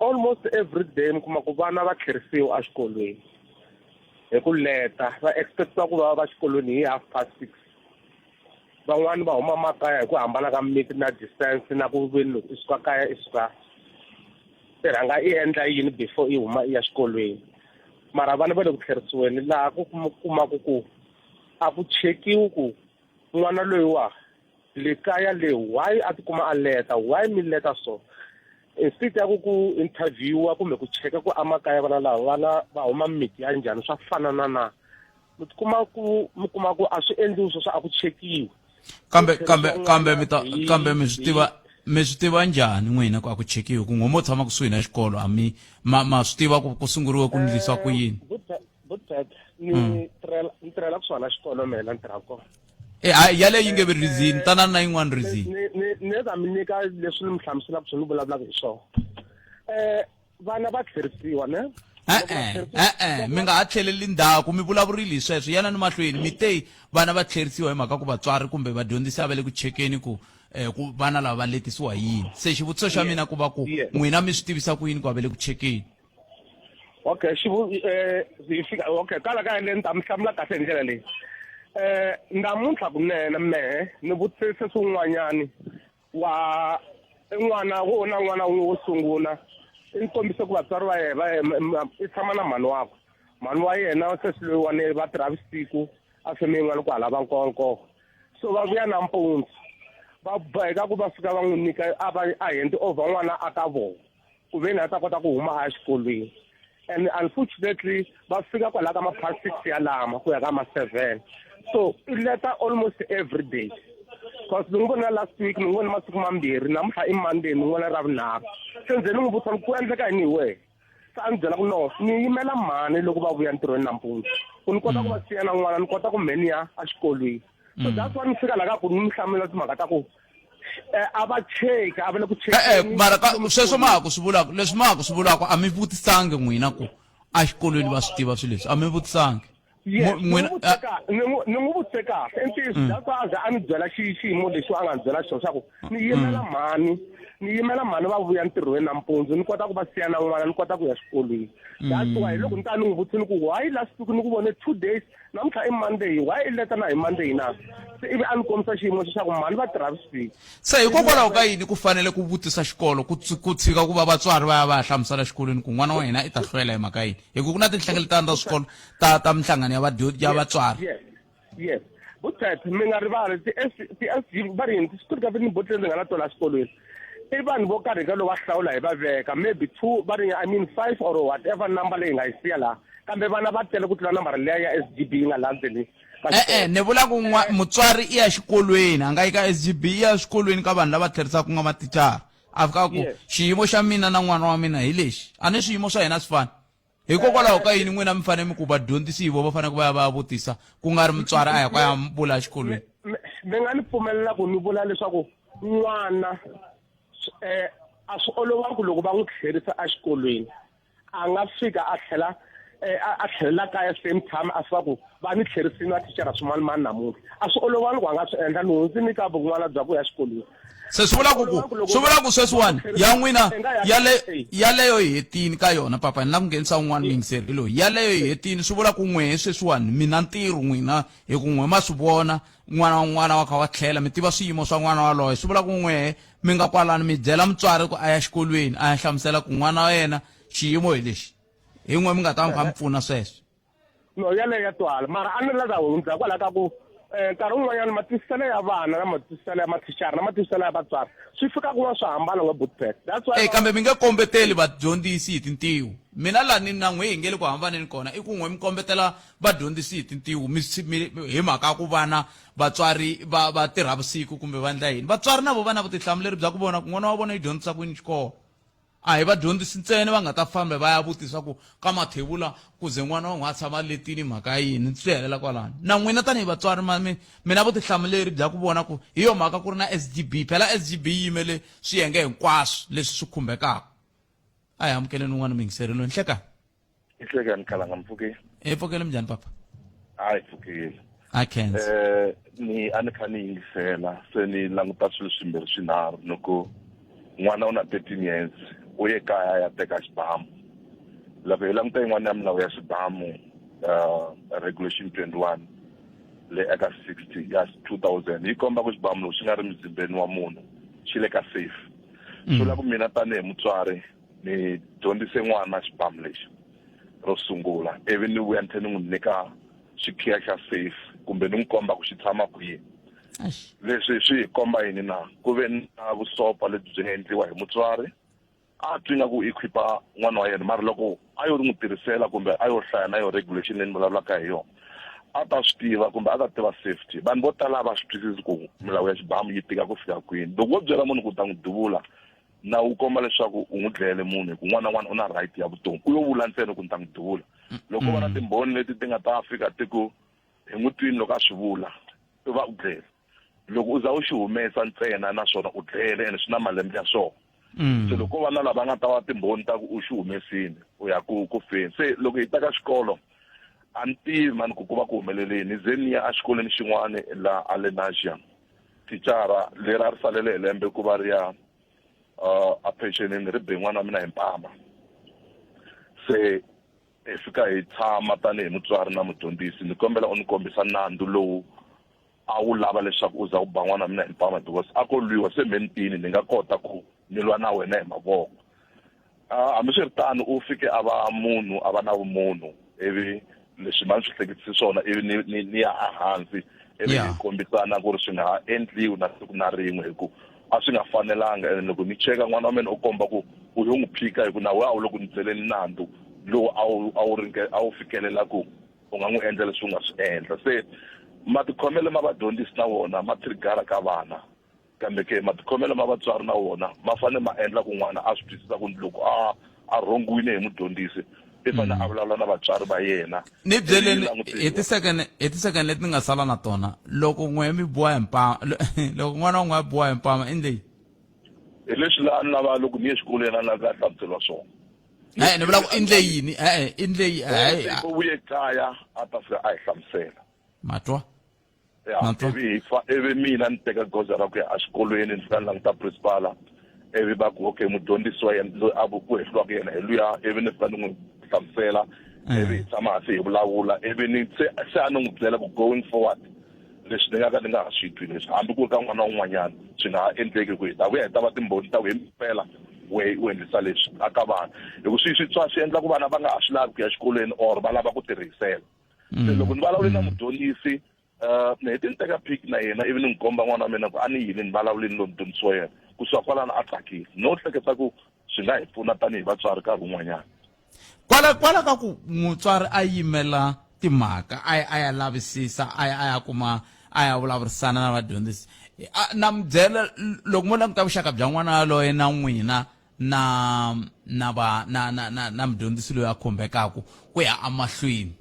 Speaker 9: almost every day mi kuma ku vana va tlherisiwa exikolweni hi ku leta va expectiwa ku va va xikolweni hi half past six. Van'wani va huma makaya hi ku hambana ka mimiti na distance na ku veni loko i suka kaya i suka i rhanga i endla yini before i huma i ya xikolweni. Mara vana va le ku tlherisiweni laha ku kumaku ku a ku chekiwi ku n'wana loyiwa le kaya le why a tikuma a leta, why mi leta so. Instead ya ku ku interviewa kumbe ku cheka ku amakaya vana lava vana va huma mimiti ya njhani swa fana na na mi tikuma ku mi kuma ku a swi endliwi sweswo a ku chekiwi.
Speaker 2: Kambe kambe kambe mi ta kambe mi swi tiva mi swi tiva njhani n'wina ku a ku chekiwi ku n'we mo tshama kusuhi na xikolo a mi ma ma swi tiva ku ku sunguriwe ku ndlisa ku yini?
Speaker 9: Good ni mm. tirhela ni tirhela kusuhana na xikolo mehe la ni tirhaka kona.
Speaker 2: E hayi yaleyo yi nge vi reason tanani na yin'wana reason.
Speaker 9: Ni ni ni ta mi nyika leswi ni mi hlamuselaka swona ni vulavulaka hi swona. Vana va tlherisiwa ne?
Speaker 2: E-e, e-e, mi nga ha tlheleli ndzhaku mi vulavurile hi sweswo yanani mahlweni mi te vana va tlherisiwa hi mhaka ku vatswari kumbe vadyondzisi a va le ku chekeni ku eh, ku vana lava va letisiwa hi yini se xivutiso xa mina ku va ku n'wina mi swi tivisa ku yini ku a va le ku chekeni
Speaker 9: okay xivu eh hi fika okay kala ka yele ni ta mi hlamula kahle hi ndlela leyi eh namuntlha kunene mehe ni vutise swin'wanyani wa i n'wana wo na n'wana wun'we wo sungula i ni kombise ku vatswari va yena va i tshama na mhani wakwe mhani wa yena sesi loyiwani va tirha vusiku a feme yin'wana ku hala va nkonko so va vuya nampundzu va boheka ku va fika va n'wi nyika a va a hand over n'wana a ka vona ku ve ni a ta kota ku huma a ya xikolweni and unfortunately va fika kwalaha ka ma-past six ya lama ku ya ka ma-seven so i leta almost every day because ni n'wi vona last week ni n'wi vone masiku mambirhi namuntlha i monday ni n'wi vona ra vunharhu se nze ni n'wi vutisa ku endleka yini hi wehe se a ni byela ku no ni yimela mhani loko va vuya ntirhweni nampundzu ku ni kota ku va siya na n'wana ni kota ku mhe ni ya exikolweni so that's why ni fika laha ka ku ni mi hlamula timhaka ta ku a va cheki a va le ku
Speaker 2: chekeni mara ka sweswo ma ha ku swi vulaka leswi ma ha ku swi vulaka a mi vutisangi n'wina ku exikolweni va swi tiva swilo leswi a mi vutisangi
Speaker 9: ni n'wi vutise kahle i ntiyiso that's why a ze a ni byela xiyimo lexi a nga ni byela xona xa ku ni yimela mhani ni yimela mhani va vuya ntirhweni nampundzu ni kota ku va siya na n'wana ni kota ku ya xikolweni that's why loko ni ta ni n'wi vutise ni ku why last week ni ku vone 2 days namuntlha i Monday why i leta na hi Monday na se ivi a ni kombisa xiyimo xa ku mhani va tirha vusiku
Speaker 2: se hikokwalaho ka yini ku fanele ku vutisa xikolo ku ku tshika ku va vatswari va ya va ya hlamusela xikolweni ku n'wana wa hina i ta hlwela hi mhaka yini hi ku ku na tinhlengeletano ta swikolo ta ta minhlangano ya vadyo ya vatswari
Speaker 9: yes yes Buthet mi nga rivali ti-SG va ri yini ti-school governing body leti nga na tona exikolweni i vanhu vo karhi ka loko va hlawula hi va veka maybe two va ri I mean five or whatever number leyi nga yi siya laha kambe vana va tele ku tlula nambara liya ya SGB yi nga laha ndzeni
Speaker 2: e-e ni vula ku mutswari i ya xikolweni a nga yi ka SGB i ya xikolweni ka vanhu lava tlherisaka ku nga mathicara a fika ku xiyimo xa mina na n'wana wa mina hi lexi a ni swiyimo swa hina swi fani hikokwalaho ka yini n'wina mi fanele mi ku vadyondzisi hi vo va fanele ku va ya va ya vutisa ku nga ri mutswari a ya ku a ya vula exikolweni
Speaker 9: mi nga ni pfumelela ku ni vula leswaku n'wana um a swi olovangi ku loko va n'wi tlherisa exikolweni a nga fika a tlhela a tlhelela kaya same time a fika ku va ni tlherisini va thicara swimanimani namuntlha a swi olovangi ku a nga swi endla ni hundzi ni ka vun'wana bya ku ya xikolweni
Speaker 2: se swi vula ku ku swi vula ku sweswiwani ya n'wina yale yaleyo hi hetini ka yona papa ni la ku nghenisa un'wana muyingiseri loyi yaleyo hi hetini swi vula ku n'wehe sweswiwani mi na ntirho n'wina hi ku n'we ma swi vona n'wana wa n'wana wa kha wa tlhela mi tiva swiyimo swa n'wana waloye swi vula ku n'wehe mi nga kwalano mi byela mutswari ku a ya xikolweni a ya hlamusela ku n'wana wa yena xiyimo hi lexi hi n'we mi nga ta n'wi kha mi pfuna sweswo
Speaker 9: no yaleyo ya twala mara a ni la ta hundza kwalaho ka ku um nkarhi wun'wanyana matwisiselo ya vana na matwisiselo ya mathicara na matwisiselo ya vatswari swi fika kun'wana swi hambana n'we butpet that's why
Speaker 2: e kambe mi nge kombeteli vadyondzisi hi tintiho mina lani na n'we hi nge le ku hambaneni kona i ku n'we mi kombetela vadyondzisi hi tintiho mi hi mhaka ya ku vana vatswari va va tirha vusiku kumbe va endla yini vatswari na vo va na vutihlamuleri bya ku vona ku n'wana wa vona yi dyondzisa ku yini xikolo a hi vadyondzisi ntsena va nga ta famba va ya vutisa ku ka mathevula ku ze n'wana wa n'we a tshama letini mhaka ya yini swi helela kwalano na n'wina tanihi vatswari ma mi mi na vutihlamuleri bya ku vona ku hi yo mhaka ku ri na S_G_B phela S_G_B yi yimele swiyenge hinkwaswo leswi swi khumbekaka a hi amukeleni un'wana muyingiseri loyi nhlekani
Speaker 6: Nhlekani Khalanga mpfukile
Speaker 2: hi pfukile minjhani papa
Speaker 6: hayi pfukile
Speaker 2: a khensa
Speaker 6: eh ni a ni kha ni yingisela se ni languta swilo swimbirhi swinharhu ni ku n'wana u na 13 years u ye kaya ya teka xibamu loko hi languta yin'wana ya milawu ya xibamu regulation 21
Speaker 10: le eka 60 ya 2000 yi komba ku xibamu loko xi nga ri muzimbeni wa munhu xi le ka safe. Swi vula ku mina tanihi mutswari ni dyondzise n'wana xibamu lexi ro sungula, ivi ni vuya ni tlhela ni n'wi nyika xikhiya xa safe kumbe ni n'wi komba ku xi tshama kwihi. Leswi swi hi komba yini na? Ku ve na vusopfa lebyi byi nga endliwa hi mutswari, a twi nga ku equipa n'wana wa yena, mara loko a yo n'wi tirhisela kumbe a yo hlaya na yo regulation leyi ni vulavulaka hi yona, a ta swi tiva kumbe a ta tiva safety. Vanhu vo tala a va swi twisisi ku milawu ya xibamu yi tika ku fika kwini. Loko wo byela munhu ku ta n'wi duvula, nawu wu komba leswaku u n'wi dlayele munhu, hi ku n'wana na n'wana u na right ya vutomi. U yo vula ntsena ku ni ta n'wi duvula. Loko ko va na timbhoni leti ti nga ta fika ti ku hi n'wi twini loko a swi vula, u va u dlele. Loko u za u xi humesa ntsena naswona u dlele, ene swi na malembe ya swona. Se loko ko va na lava nga ta va timbhoni ta ku u xi humesile, u ya ku feni. Se loko hi ta ka xikolo, a ni tivi mani ku ku va ku humeleleni. Ni ze ni ya exikolweni xin'wana la a Lenasia, thicara leri a ri salele hi lembe ku va ri ya a pensionini ri be n'wana wa mina hi mpama. Se hi fika hi tshama tanihi mutswari na mudyondzisi, ni kombela u ni kombisa nandzu lowu a wu lava leswaku u za u ba n'wana wa mina hi mpama, because a ko lwiwa se me ni tini ni nga kota ku ni lwa na wena hi mavoko. Hambiswiritano u fike a va munhu, a va na vumunhu, ivi leswi ma ni swi hleketisi swona, ivi ni ya ehansi, ivi hi kombisana ku ri swi nga ha endliwi na siku na rin'we, hi ku a swi nga fanelanga. Ene loko ni cheka n'wana wa mina u komba ku u yo n'wi phika, hi ku na we a wu le ku ni byeleni nandzu lowu a wu fikelela ku u nga n'wi endla leswi u nga swi endla. Se matikhomelo ma vadyondzisi na wona ma trigara ka vana, kambe ke matikhomelo ma vatswari na wona ma fanele ma endla ku n'wana a swi twisisa ku loko a rhongiwile hi mudyondzisi, i fanele a vulavula na vatswari va yena.
Speaker 2: Ni byeleni hi tisekende leti ni nga sala na tona, loko n'we mi biwa hi mpama, loko n'wana wa n'we a biwa hi mpama, i ndle
Speaker 10: Hi leswi laha ni lava loko ni ye xikolweni a ni lava ku ya hlamuseriwa swona.
Speaker 2: Ni vula ku i ndle yini? E-e, i ndle yi-
Speaker 10: U vuye kaya a ta fika a hi hlamusela.
Speaker 2: Matwa?
Speaker 10: Ya, ivi hi fa, ivi mina ni teka goza ra ku ya exikolweni, ni fika ni languta principala, ivi va ku okay, mudyondzisi wa yena loyi a ku hehliwaka yena hi luya, ivi ni fika ni n'wi hlamusela, ivi hi tshama hansi hi vulavula, ivi ni se a ni n'wi byela ku going forward leswi ni nga ka ni nga ha swi twi leswi, hambi ku ri ka n'wana un'wanyana swi nga ha endleki, ku hi ta vuya hi ta va timbhoni ta ku hi mpela we u endlisa leswi a ka vana, hi ku swi twa swi endla ku vana va nga ha swi lavi ku ya exikolweni or va lava ku tirhisela. Se loko ni vulavule na mudyondzisi, ni hete ni teka pic na yena, ivi ni n'wi komba n'wana wa mina ku a ni yini ni vulavuleni lowu mudyondzisi wa yena, kusuka kwalano a tsakile. No hleketa ku swi nga hi pfuna tanihi vatswari nkarhi wun'wanyana.
Speaker 2: Kwala ka ku mutswari a yimela timhaka, a ya lavisisa, a ya kuma, a ya vulavurisana na vadyondzisi, na mi byela, loko mo languta vuxaka bya n'wana yaloye na n'wina na na va na na na na mudyondzisi loyi a khumbekaku ku ya emahlweni,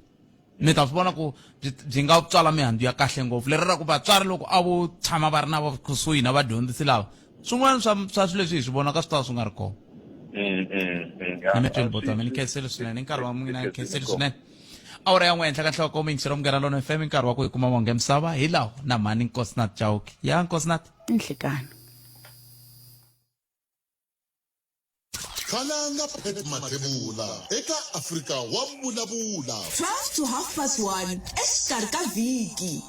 Speaker 2: mi ta swi vona ku byi nga tswala mihandzu ya kahle ngopfu. Lero ra ku vatswari loko a vo tshama va ri na kusuhi na vadyondzisi lava, swin'wana swa swilo leswi hi swi vonaka swi ta va swi nga ri kona. Ni mi twile botami, ni khensile swinene nkarhi wa n'wina, ni khensile swinene. Awara ya n'we henhla ka nhloko, miyingiselo Munghana Lona FM, nkarhi wa ku hi kuma monge misava hi lawo na mhani Nkosinathi Chauke. Ya Nkosinathi.
Speaker 11: Nhlikani.
Speaker 1: Khalanga Pat Mathebula eka Afrika wa Vulavula.
Speaker 12: 12 to half past 1 exikarhi ka vhiki.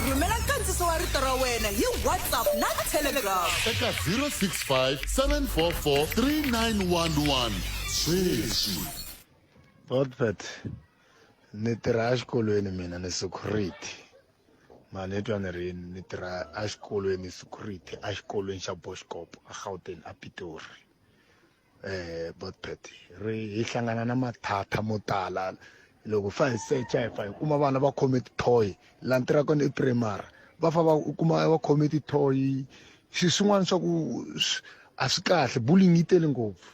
Speaker 12: Rhumela nkandziso wa rito ra wena hi WhatsApp na Telegram.
Speaker 1: Eka 065 744 3911 sweswi.
Speaker 13: Botpet, ni tirha exikolweni mina ni security. Ma ni twa ni ri yini ni tirha exikolweni security exikolweni xa Boschkop a Gauteng a Pitori Botpet ri hi hlangana na mathatha mo tala loko fa hi secha hi fa hi kuma vana va khome ti-toy laha ni tirhaka kona i primary va fa va u kuma va khome ti-toy swilo swin'wana swa ku a swi kahle bullying yi tele ngopfu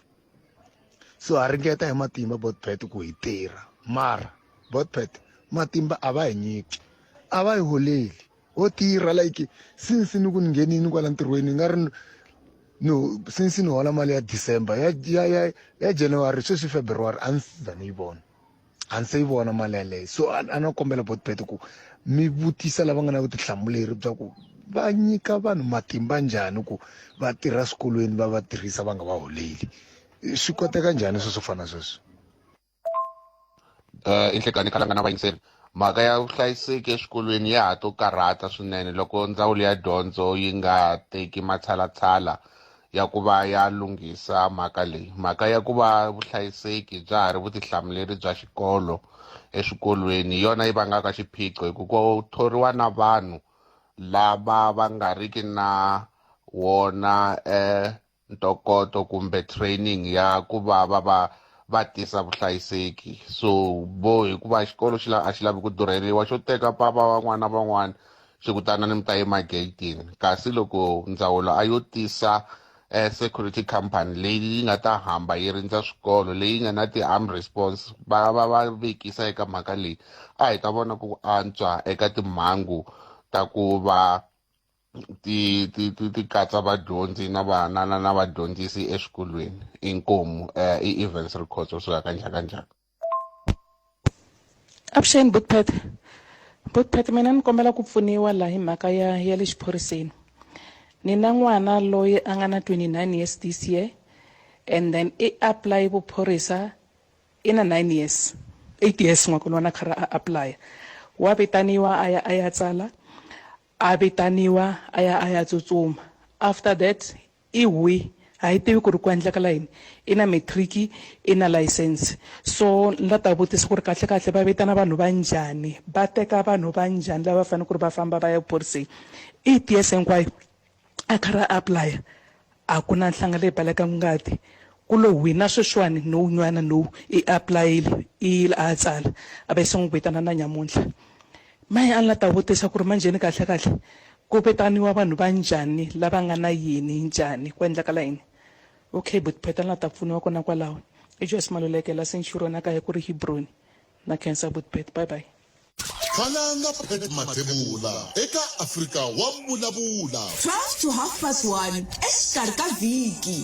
Speaker 13: so ha ringeta hi matimba Botpet ku hi tirha mara Botpet matimba a va hi nyiki a va hi holeli ho tirha like since ni ku ni nghenini kwala ntirhweni nga ri no since ni hola mali ya December ya ya ya ya January sweswi February a ndzi za ni yi vona a ndzi se yi vona mali yaleyo so a no kombela Botpet ku mi vutisa lava nga na vutihlamuleri bya ku va nyika vanhu matimba njhani ku va tirha swikolweni va va tirhisa va nga va holeli swi koteka njhani sweswo fana sweswo.
Speaker 14: I nhlekani khalanga na vayingiseri.
Speaker 11: Mhaka ya vuhlayiseki eswikolweni ya ha to karhata swinene loko ndzawulo ya dyondzo yi nga teki matshalatshala ya ku va ya lunghisa mhaka leyi. Mhaka ya ku va vuhlayiseki bya ha ri vutihlamuleri bya xikolo eswikolweni hi yona yi vangaka xiphiqo hi ku ku thoriwa na vanhu lava va nga riki na wona um ntokoto kumbe training ya ku va va va va tisa vuhlayiseki so vo hikuva xikolo xi a xi lavi ku durheliwa xo teka papa van'wana na van'wana xi ku tanani mi ta yima gate-ini kasi loko ndzawulo a yo tisa eh, security company leyi yi nga ta hamba yi rindza swikolo leyi nga na ti-arm response va va va vekisa eka mhaka leyi a hi ta vona ku antswa eka timhangu ta ku va ti ti ti ti katsa vadyondzi na va na na na vadyondzisi eswikolweni inkomu eh, i Evans Rikhotso kusuka ka Njhakanjhaka.
Speaker 14: Avuxeni Butpet. Butpet mina ni kombela ku pfuniwa laha hi mhaka ya ya le xiphoriseni. Ni na n'wana loyi a nga na 29 years this year and then i apply vuphorisa i na 9 years 8 years n'waka lwana kha a apply wa vitaniwa a ya a ya tsala a vitaniwa a ya a ya tsutsuma after that i hwi a hi tivi ku ri ku endlekala yini i na matric i na license so ni la ta vutisa ku ri kahle kahle va vitana vanhu va njhani va teka vanhu va njhani lava fanele ku ri va famba va ya phoriseni i years hinkwayo a kha ra apply a ku na nhlanga leyi balekaka ngati ku lo hwi na sweswiwani no nywana no i apply-ile i yile a ya tsala a va se n'wi vitana na nyamuntlha maye a ni la ta vutisa ku ri manjheni kahle kahle ku vitaniwa vanhu va njhani lava nga na yini njhani ku endlakala yini okay but pheta ni la ta pfuniwa kona kwalaho i Joyce Maluleke la Centurion a kaya ku ri Hebron na khensa but bye bye
Speaker 1: Khalanga Pat Mathebula eka Afrika wa Vulavula.
Speaker 12: 12 to half past 1 exikarhi ka vhiki.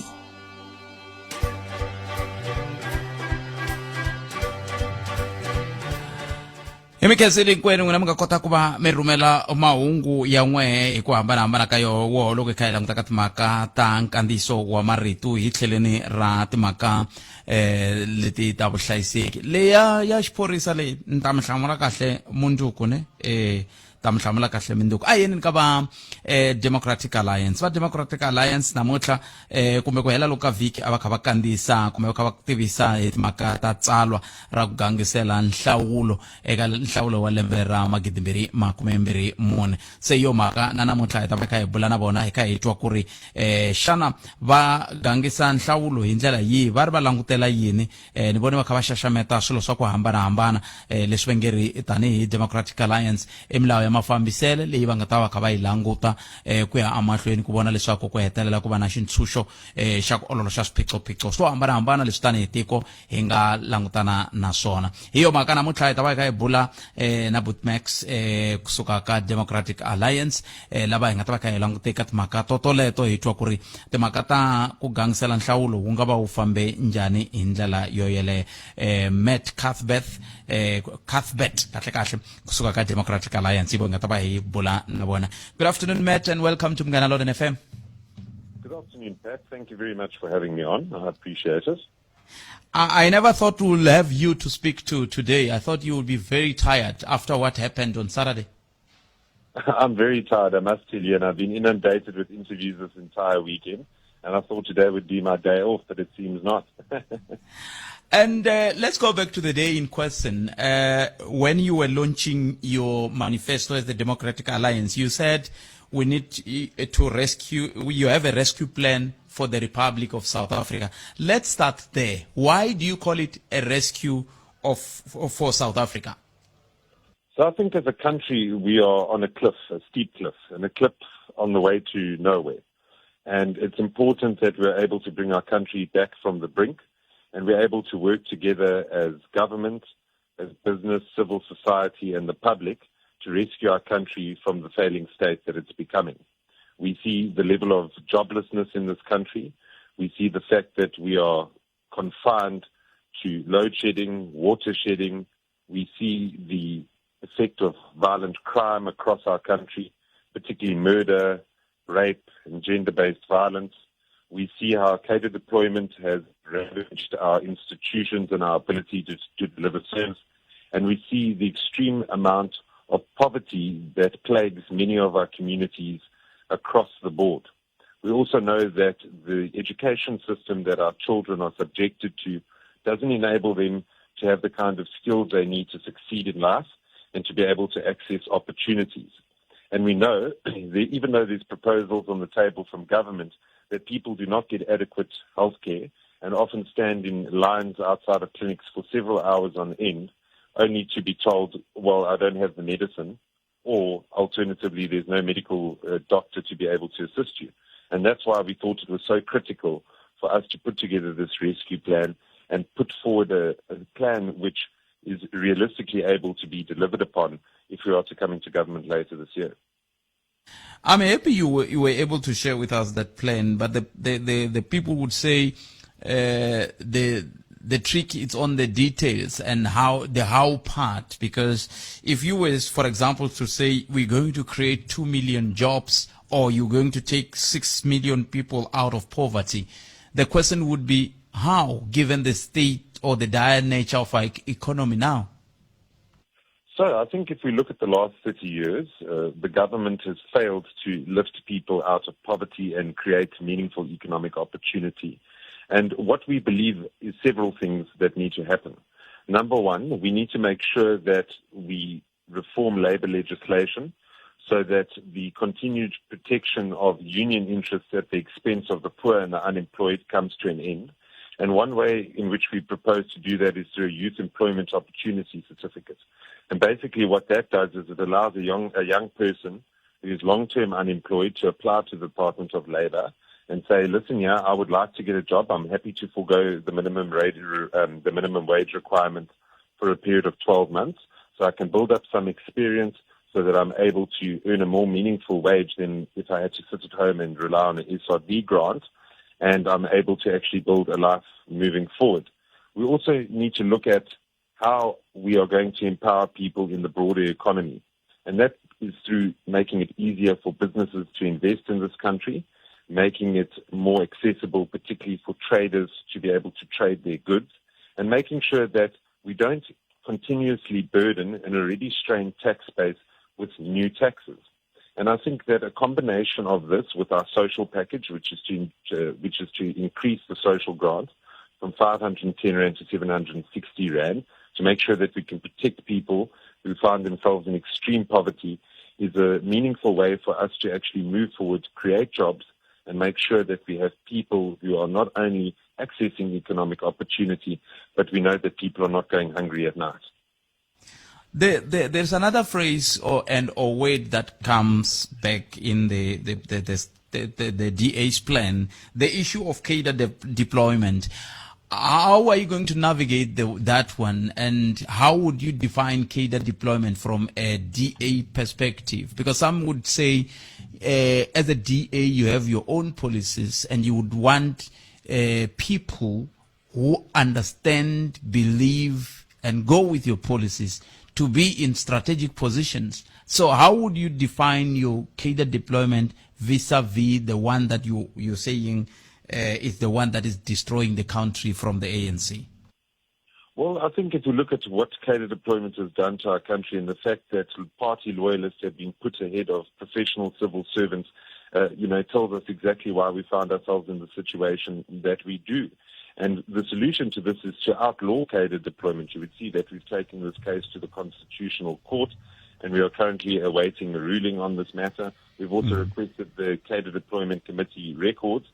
Speaker 2: Hi mi khensile hinkwenu n'wina mi nga kota ku va mi rhumela mahungu ya n'wehe hi ku hambanahambana ka yoho woho loko hi kha hi languta ka timhaka ta nkandziyiso wa marito hi tlheleni ra timhaka eh leti ta vuhlayiseki leya ya xiphorisa leyi ni ta mi hlamula kahle mundzuku ne eh ta mi hlamula kahle mindzuku a yeni ka va eh, democratic alliance va democratic alliance namuntlha eh, kumbe ku hela loko ka vhiki a va kha va kandziyisa kumbe va kha va tivisa hi timhaka ta tsalwa ra ku gangisela nhlawulo eka nhlawulo wa lembe ra magidimbirhi makumembirhi mune se yo mhaka na namuntlha hi ta va kha hi bula na vona hi kha hi twa ku ri eh, xana va gangisa nhlawulo hi ndlela yihi va ri va langutela yini eh, ni vone va kha va xaxameta swilo swa ku hambanahambana eh, leswi va nge ri tanihi democratic alliance i milawu ya mafambisele leyi va nga ta va kha va yi languta eh, ku ya emahlweni ku vona leswaku ku hetelela ku va na xintshunxo eh, xa ku ololoxa swiphiqophiqo swo hambanahambana leswi tanihi tiko hi nga langutana na swona hi yo mhaka namuntlha hi ta va hi kha hi bula eh, na butmax eh, kusuka ka democratic alliance eh, lava hi nga ta va kha hi langute eka timhaka totoleto hi twa ku ri timhaka ta ku gangisela nhlawulo wu nga va wu fambe njhani hi ndlela yo yeleyo eh, matt cuthbert eh, cuthbert kahle kahle kusuka ka democratic alliance hi vo hi nga ta va hi bula na vona good afternoon matt and welcome to Munghana Lonene fm
Speaker 15: Good afternoon, Pat. Thank you very much for having me on. I appreciate it.
Speaker 2: I, I never thought we'll have you to speak to today. I thought you would be very tired after what happened on Saturday.
Speaker 15: I'm very tired, I must tell you, and I've been inundated with interviews this entire weekend. And I thought today would be my day off, but it seems not.
Speaker 2: And let's go back to the day in question. When you were launching your manifesto as the Democratic Alliance, you said we need to rescue, you have a rescue plan for the Republic of South Africa. Let's start there. Why do you call it a rescue of, for South Africa?
Speaker 15: So I think as a country, we are on a cliff, a steep cliff, and a cliff on the way to nowhere. And it's important that we're able to bring our country back from the brink and we're able to work together as government, as business, civil society, and the public to rescue our country from the failing state that it's becoming. We see the level of joblessness in this country. We see the fact that we are confined to load shedding, water shedding. We see the effect of violent crime across our country, particularly murder, rape, and gender-based violence. We see how cadre deployment has ravaged our institutions and our ability to, to deliver service. And we see the extreme amount of poverty that plagues many of our communities across the board. We also know that the education system that our children are subjected to doesn't enable them to have the kind of skills they need to succeed in life and to be able to access opportunities. And we know, even though there's proposals on the table from government, that people do not get adequate health care and often stand in lines outside of clinics for several hours on end, only to be told, well, I don't have the medicine, or alternatively, there's no medical doctor to be able to assist you. And that's why we thought it was so critical for us to put together this rescue plan and put forward a plan which is realistically able to be delivered upon if we are to come into government later this year.
Speaker 2: I'm happy you were able to share with us that plan, but the people would say the trick is on the details and how the how part, because if you were, for example, to say we're going to create 2 million jobs or you're going to take 6 million people out of poverty, the question would be how, given the state or the dire nature of our economy now?
Speaker 15: So I think if we look at the last 30 years, the government has failed to lift people out of poverty and create meaningful economic opportunity. And what we believe is several things that need to happen. Number one, we need to make sure that we reform labor legislation so that the continued protection of union interests at the expense of the poor and the unemployed comes to an end. And one way in which we propose to do that is through a youth employment opportunity certificate. And basically what that does is it allows a young person who is long-term unemployed to apply to the Department of Labor and say, listen, yeah, I would like to get a job. I'm happy to forego the minimum rate, the minimum wage requirement for a period of 12 months so I can build up some experience so that I'm able to earn a more meaningful wage than if I had to sit at home and rely on an SRD grant, and I'm able to actually build a life moving forward. We also need to look at how we are going to empower people in the broader economy. And that is through making it easier for businesses to invest in this country, making it more accessible, particularly for traders to be able to trade their goods, and making sure that we don't continuously burden an already strained tax base with new taxes. And I think that a combination of this with our social package, which is to increase the social grant from 510 Rand to 760 Rand, to make sure that we can protect people who find themselves in extreme poverty, is a meaningful way for us to actually move forward, create jobs, and make sure that we have people who are not only accessing economic opportunity, but we know that people are not going hungry at night.
Speaker 2: There's another phrase or word that comes back in the DA's plan, the issue of cadre deployment. How are you going to navigate that one, and how would you define cadre deployment from a DA perspective? Because some would say, as a DA, you have your own policies, and you would want people who understand, believe, and go with your policies to be in strategic positions. So how would you define your cadre deployment vis-a-vis the one that you're saying is the one that is destroying the country from the ANC?
Speaker 15: Well, I think if you look at what cadre deployment has done to our country and the fact that party loyalists have been put ahead of professional civil servants, it tells us exactly why we found ourselves in the situation that we do. And the solution to this is to outlaw cadre deployment. You would see that we've taken this case to the Constitutional Court, and we are currently awaiting a ruling on this matter. We've also requested the Cadre Deployment Committee records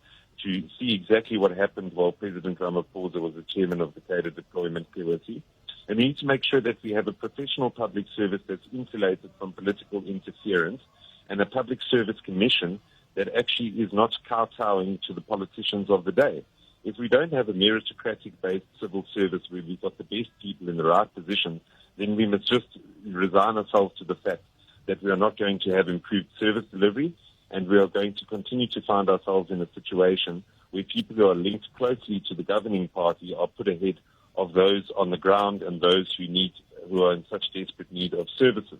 Speaker 15: to see exactly what happened while President Ramaphosa was the chairman of the Cadre Deployment Committee. And we need to make sure that we have a professional public service that's insulated from political interference and a public service commission that actually is not kowtowing to the politicians of the day. If we don't have a meritocratic-based civil service where we've got the best people in the right positions, then we must just resign ourselves to the fact that we are not going to have improved service delivery, and we are going to continue to find ourselves in a situation where people who are linked closely to the governing party are put ahead of those on the ground and those who are in such desperate need of services.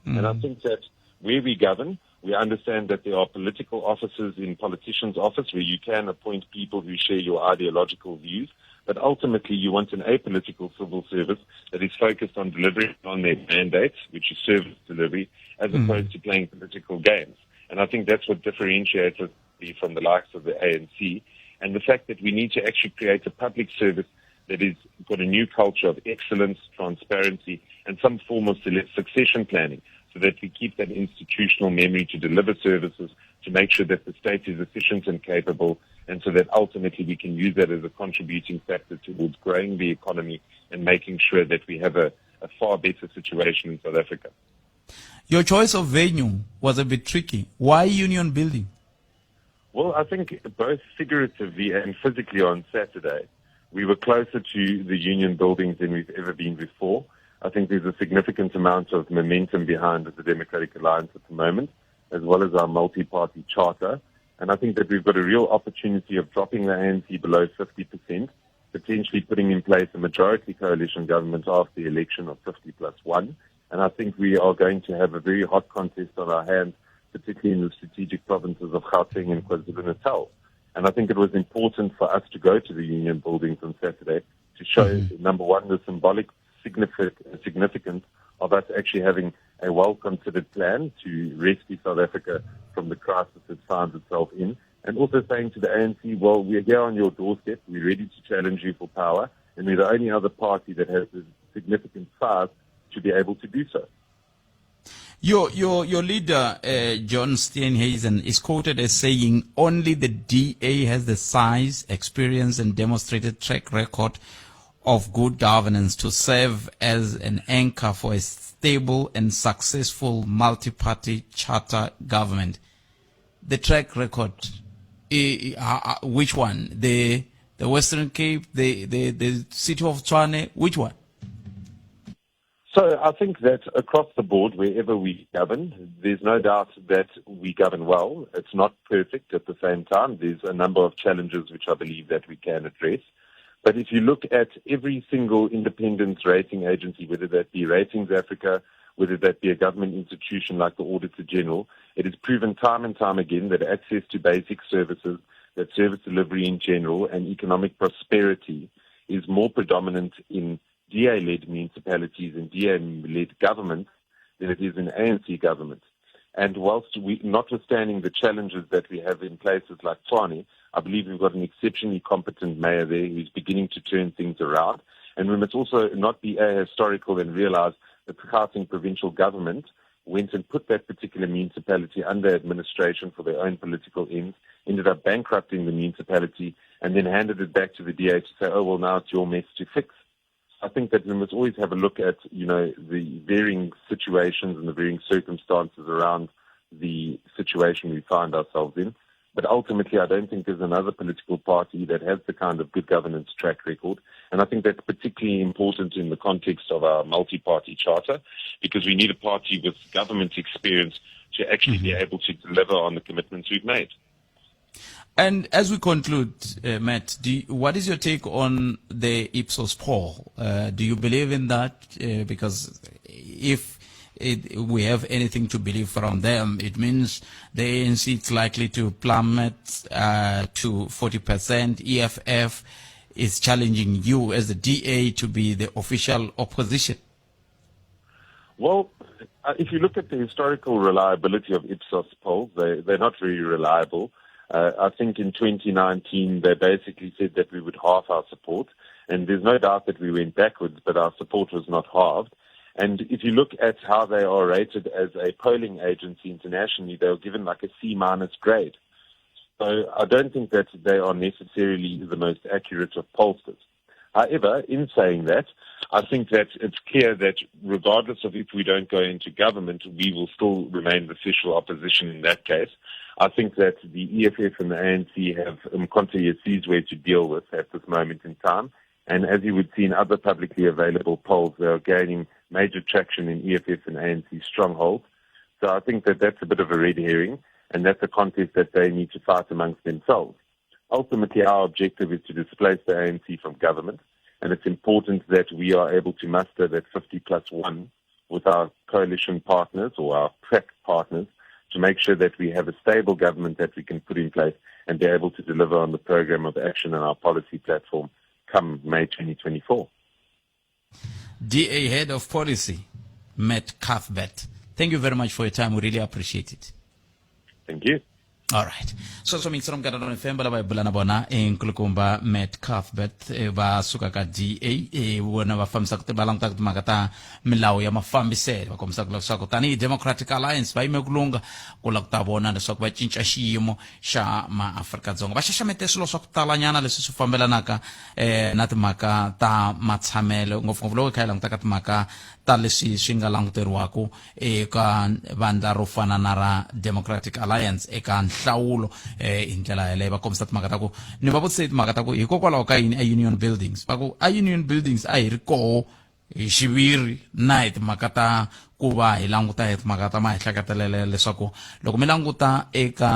Speaker 15: And I think that where we govern, we understand that there are political offices in politicians' office where you can appoint people who share your ideological views, But ultimately, you want an apolitical civil service that is focused on delivering on their mandates, which is service delivery, as opposed to playing political games. And I think that's what differentiates us from the likes of the ANC, and the fact that we need to actually create a public service that has got a new culture of excellence, transparency, and some form of succession planning, so that we keep that institutional memory to deliver services, to make sure that the state is efficient and capable, and so that ultimately we can use that as a contributing factor towards growing the economy and making sure that we have a far better situation in South Africa.
Speaker 2: Your choice of venue was a bit tricky. Why Union Building?
Speaker 15: Well, I think both figuratively and physically on Saturday, we were closer to the Union Buildings than we've ever been before. I think there's a significant amount of momentum behind the Democratic Alliance at the moment, as well as our multi-party charter. And I think that we've got a real opportunity of dropping the ANC below 50%, potentially putting in place a majority coalition government after the election of 50 plus 1. And I think we are going to have a very hot contest on our hands, particularly in the strategic provinces of Gauteng and KwaZulu-Natal. And I think it was important for us to go to the Union Buildings on Saturday to show, number one, the symbolic significance of us actually having a well-considered plan to rescue South Africa from the crisis it finds itself in, and also saying to the ANC, well, we're here on your doorstep, we're ready to challenge you for power, and we're the only other party that has the significant size to be able to do so.
Speaker 2: Your leader, John Steenhuisen, is quoted as saying only the DA has the size, experience, and demonstrated track record of good governance to serve as an anchor for a stable and successful multi-party charter government. The track record, which one? The Western Cape, the city of Tshwane, which one?
Speaker 15: So I think that across the board, wherever we govern, there's no doubt that we govern well. It's not perfect at the same time. There's a number of challenges which I believe that we can address. But if you look at every single independent rating agency, whether that be Ratings Africa, whether that be a government institution like the Auditor General, it is proven time and time again that access to basic services, that service delivery in general, and economic prosperity is more predominant in DA-led municipalities and DA-led governments than it is in ANC governments. And whilst we, notwithstanding the challenges that we have in places like Tshwane, I believe we've got an exceptionally competent mayor there who's beginning to turn things around. And we must also not be ahistorical and realize that the Gauteng provincial government went and put that particular municipality under administration for their own political ends, ended up bankrupting the municipality, and then handed it back to the DA to say, oh, well, now it's your mess to fix. I think that we must always have a look at, you know, the varying situations and the varying circumstances around the situation we find ourselves in. But ultimately, I don't think there's another political party that has the kind of good governance track record. And I think that's particularly important in the context of our multi-party charter, because we need a party with government experience to actually be able to deliver on the commitments we've made.
Speaker 2: And as we conclude, Matt, what is your take on the Ipsos poll? Do you believe in that? Because if we have anything to believe from them, it means the ANC is likely to plummet to 40%. EFF is challenging you as the DA to be the official opposition.
Speaker 15: Well, if you look at the historical reliability of Ipsos polls, they're not very reliable. I think in 2019, they basically said that we would halve our support. And there's no doubt that we went backwards, but our support was not halved. And if you look at how they are rated as a polling agency internationally, they are given like a C- grade. So I don't think that they are necessarily the most accurate of pollsters. However, in saying that, I think that it's clear that regardless of if we don't go into government, we will still remain the official opposition in that case. I think that the EFF and the ANC have Umkhonto weSizwe to deal with at this moment in time. And as you would see in other publicly available polls, they are gaining major traction in EFF and ANC strongholds. So I think that that's a bit of a red herring, and that's a contest that they need to fight amongst themselves. Ultimately, our objective is to displace the ANC from government, and it's important that we are able to muster that 50 plus 1 with our coalition partners or our PrEP partners to make sure that we have a stable government that we can put in place and be able to deliver on the program of action and our policy platform come May 2024.
Speaker 2: DA Head of Policy, Matt Cuthbert. Thank you very much for your time. We really appreciate it.
Speaker 15: Thank you.
Speaker 2: All right. Sweswo miyingiselo Munghana FM lava hi bula na vona i nkulukumba Matt Cuthbert eh, va suka ka DA eh, vona va fambisaka va langutaka timhaka ta milawu ya mafambiselo va kombisaka leswaku tanihi Democratic Alliance va yime ku lungha ku lava ku ta vona leswaku va cinca xiyimo xa maAfrika-Dzonga va xaxamete swilo swa ku talanyana leswi swi fambelanaka eh, na timhaka ta matshamelo ngopfungopfu loko hi kha hi langutaka timhaka ta leswi swi nga languteriwaka eka vandla ro fana na ra Democratic Alliance eka nhlawulo eh, hi ndlela yaleyo va kombisa timhaka ta ku ni va vutise timhaka ta ku hikokwalaho ka yini a Union Buildings va ku a Union Buildings a hi ri koho hi xiviri na hi timhaka ta ku va hi languta hi timhaka ta mahehleketelele leswaku loko mi languta eka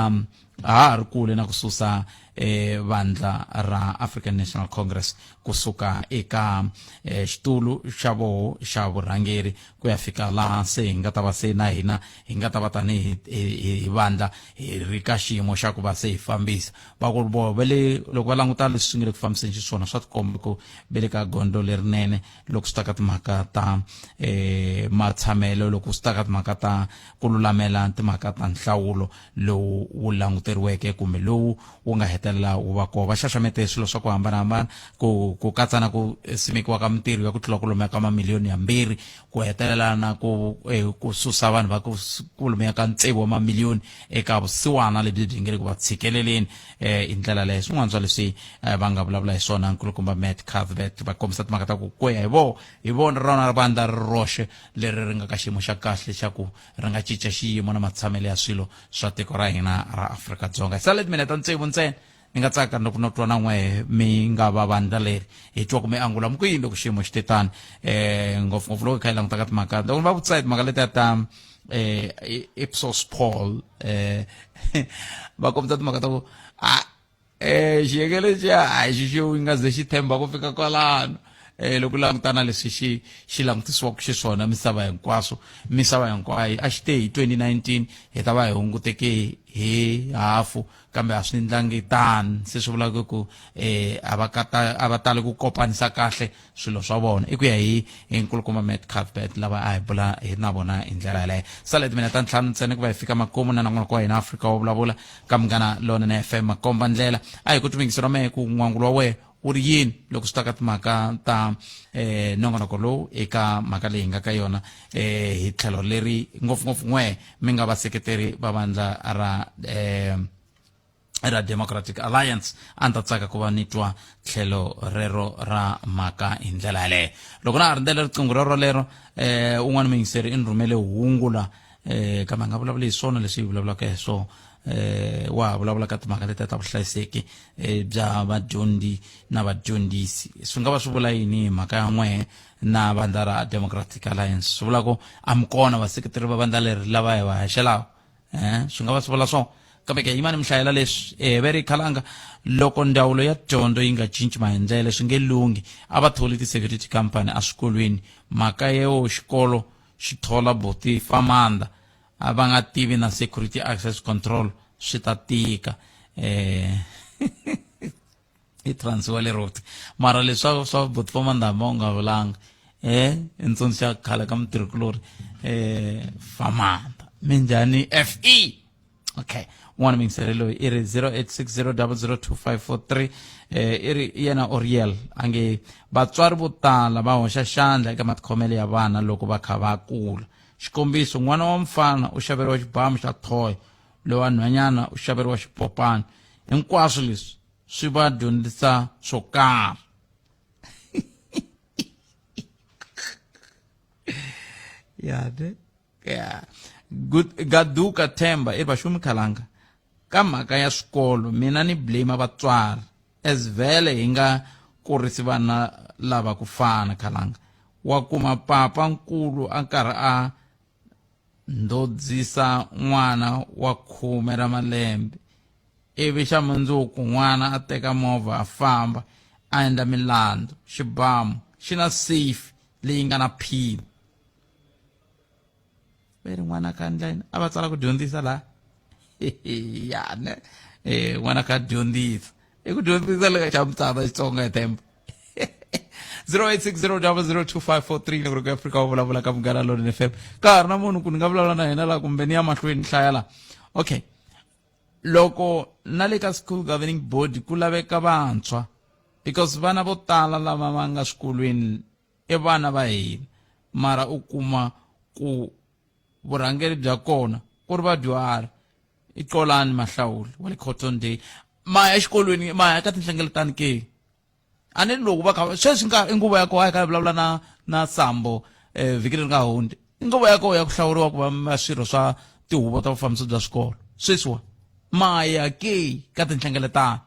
Speaker 2: ha ha ri kule na ku susa eh, vandla ra African National Congress kusuka eka eh, xitulu xa voho xa vurhangeri ku ya fika laha se hi nga ta va se na hina hi nga ta va tanihi hi vandla hi ri ka xiyimo xa ku va se hi fambisa va ku vo va le loko va languta leswi swi nga le ku fambiseni xiswona swa tikomba ku ve le ka gondzo lerinene loko swi ta ka timhaka ta eh matshamelo loko swi ta ka timhaka ta ku lulamela timhaka ta nhlawulo lowu wu languteriweke kumbe lowu wu nga hetelela wu va kona va xaxamete swilo swa ku hambanahambana ku ku katsa na ku simekiwa ka mintirho ya ku tlula kwalomuya ka mamiliyoni yambirhi ku hetelela na ku eh, ku susa vanhu va ku kwalomuya ka tsevu wa mamiliyoni eka vusiwana lebyi byi nge le ku va tshikeleleni eh, hi ndlela leyo swin'wana swa leswi eh, va nga vulavula hi swona nkulukumba Matt Cuthbert va kombisa timhaka ta ku ku ya hi vo hi vona rona vandla ri roxe leri ri nga ka xiyimo xa kahle xa ku ri nga cinca xiyimo na matshamelo ya swilo swa tiko ra hina ra Afrika-Dzonga hi sale timinete ta tsevu ntsena ni nga tsaka loko no twa na n'we mi nga va vandla leri hi twa ku mi angula mi ku yini loko xiyimo xi te tani um ngopfungopfu loko hi kha hi languta ka timhaka loko va vutisa hi timhaka letiya ta um Ipsos poll um va kombisa timhaka ta ku a eh xiyenge lexiya a xi xo nga ze xi themba ku fika kwalano eh loko langutana leswi xi xi langutisiwaka xiswona misava hinkwaswo misava hinkwayo a xi te hi 2019 hi ta va hi hunguteke hi hafu kambe a swi ndlangi tani se swi vulaka ku eh a va kata a va tali ku kopanisa kahle swilo swa vona i ku ya hi hi nkulukumba Matt Cuthbert lava a hi bula hi na vona hi ndlela yaleyo sale timinete ta ntlhanu ntsena ku va hi fika makumu na nongonoko wa hina Afrika wa vulavula ka Munghana Lonene FM makomba ndlela a hi ku tumingisi ra mehe ku n'wangulo wa wehe wu ri yini loko swi ta ka timhaka ta eh nongonoko lowu eka mhaka leyi hi nga ka yona eh hi tlhelo leri ngopfungopfu n'we mi nga vaseketeri va vandla ra eh ra Democratic Alliance a ni ta tsaka ku va ni twa tlhelo rero ra mhaka hi ndlela yaleyo loko na ha rindzele riqingho rero lero eh un'wana muyingiseri i ni rhumele hungu la eh kambe a nga vulavuli hi swona leswi hi vulavulaka hi swona eh wa ha vulavula ka timhaka letiya ta vuhlayiseki eh, bya vadyondzi na vadyondzisi swi nga va swi vula yini hi mhaka ya n'wehe na vandla ra Democratic Alliance swi vula ku a mi kona vaseketeri va vandla leri lava hi va haxelaka eh swi nga va swi vula swona kambe ke yimani mi hlayela leswi eh ve ri khalanga loko ndzawulo ya dyondzo yi nga cinci maendlele swi nge lunghi a va tholi ti-security company eswikolweni mhaka yeo xikolo xi thola buti famanda a va nga tivi na security access control swi ta tika eh i transfer le road mara leswa swa buti famanda u nga vulanga eh i ntsundzuxa khale ka mutirhikulori eh famanda minjhani fe okay un'wana muyingiseri loyi i ri 0860002543 eh i ri yena Oriel a nge vatswari vo tala va hoxa xandla eka matikhomelo ya vana loko va kha va kula xikombiso n'wana wa mfana u xaveriwa xibamu xa thoy lowa nhwanyana u xaveriwa xipopana hinkwaswo leswi swi va dyondzisa swo karhi ya ne ya gaduka themba i vaxumi khalanga ka mhaka ya swikolo mina ni blame vatswari as vhele hi nga kurisi vana lava ku fana khalanga wa kuma papa nkulu a karhi a ndodzisa n'wana wa khume ra malembe ivi xa mundzuku n'wana a teka movha a famba a endla milandzu xibamu xi na safe leyi nga na pin ve ri n'wana ka endla yini a va tsala ku dyondzisa laha ya ne n'wana ka dyondzisa i ku dyondzisa leka xa mutsana Xitsonga hi themba. 0860002543 loko ri ku Afrika wa vulavula ka Munghana Lonene FM. Ka ha ri na munhu ku ni nga vulavula na yena la kumbe ni ya mahlweni ni hlaya la. Okay. Loko na le ka school governing body ku laveka vantshwa because vana vo tala lava va nga swikolweni i vana va hina mara u kuma ku vurhangeri bya kona ku ri vadyuhari i Xolani Mahlawuli wa le Cottondale ma ya exikolweni ma ya ka tinhlengeletano ke a ni loko va kha sweswi nkarhi i nguva ya koho a hi kha hi vulavula na na Sambo eh, vhiki leri nga hundzi i nguva ya koho ya ku hlawuriwa ku va swirho swa tihuvo ta vufambisi bya swikolo sweswiwa ma ya ke ka tinhlengeletano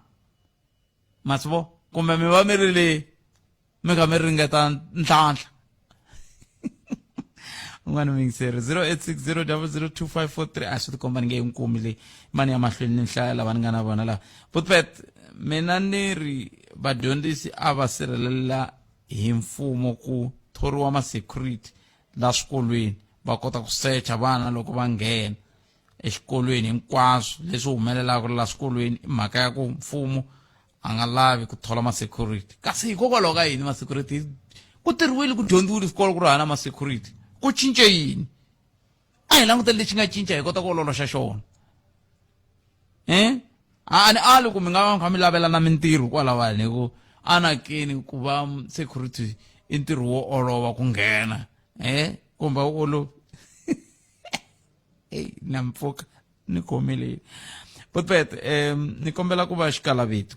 Speaker 2: ma swi vo kumbe mi va mi ri le mi kha mi ringeta ntlhantlha un'wana muyingiseri 0860002543 a swi tikomba ni nge yi kumi leyi mani ya mahlweni ni nhlaya lava ni nga na vona lava putpet mina ni ri vadyondzisi a va sirhelela hi mfumo ku thoriwa ma-security la swikolweni va kota ku secha vana loko va nghena exikolweni hinkwaswo leswi humelelaka la swikolweni i mhaka ya ku mfumo a nga lavi ku thola ma-security kasi hikokwalaho ka yini ma-security ku tirhiwile ku dyondziwile swikolo ku ri hana ma-security ku cince yini a hi languteli lexi nga cinca hi kota ku ololoxa xona eh a ni ali ku mi nga va kha mi lavelana mintirho kwalawani hi ku anakeni ku va security i ntirho wo olova ku nghena eh kumbe wu olovi eyi na mpfuka ni khomile putpet um ni kombela ku va xikalavito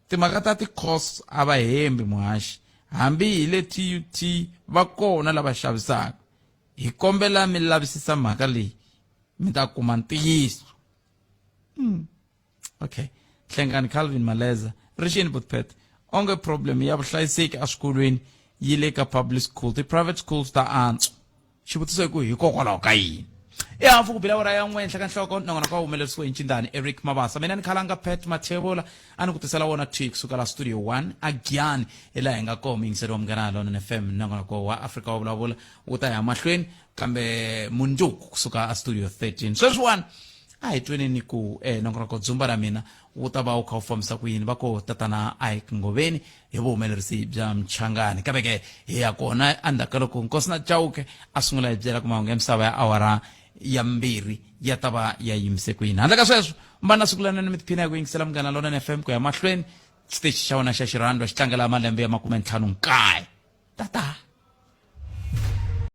Speaker 2: timhaka ta ti-course a va hembi muhaxi hambi hi le tut va kona lava xavisaka hi kombela mi lavisisa mhaka leyi mi ta kuma ntiyiso mm. Okay. Hlengani Calvin Maleza. Rixini Butpet. Onge problem ya vuhlayiseki eswikolweni yi le ka public school. Ti-private schools ta antswa. Xivutiso i ku hikokwalaho ka yini? I hafu ku bila awara ya n'we henhla ka nhloko nongonoko wa humelerisiwe hi ncindani Eric Mabasa. Mina ni khalanga Pat Mathebula a ni ku tisela wona thwi kusuka la studio 1 a Giyani hi laha hi nga koho muyingiseri wa Munghana Lonene FM nongonoko wa Afrika wa vulavula wu ta ya mahlweni kambe mundzuku kusuka a studio 13 sweswiwani a hi tweneni ku eh, nongonoko dzumba ra mina wu ta va wu kha wu fambisa ku yini va ko tatana Ike Ngoveni hi vuhumelerisi bya Mchangani kambe ke hi ya kona endzhaku ka loko Nkosina Chauke a sungula hi byela ku mahungu ya misava ya awara ya mbirhi ya ta va ya yimise ku yini handle ka sweswo mba na siku lanene mi tiphina hi ku yingisela Munghana Lonene FM ku ya mahlweni xiteji xa wena xa xirhandwa xi tlangela malembe ya 57 tata.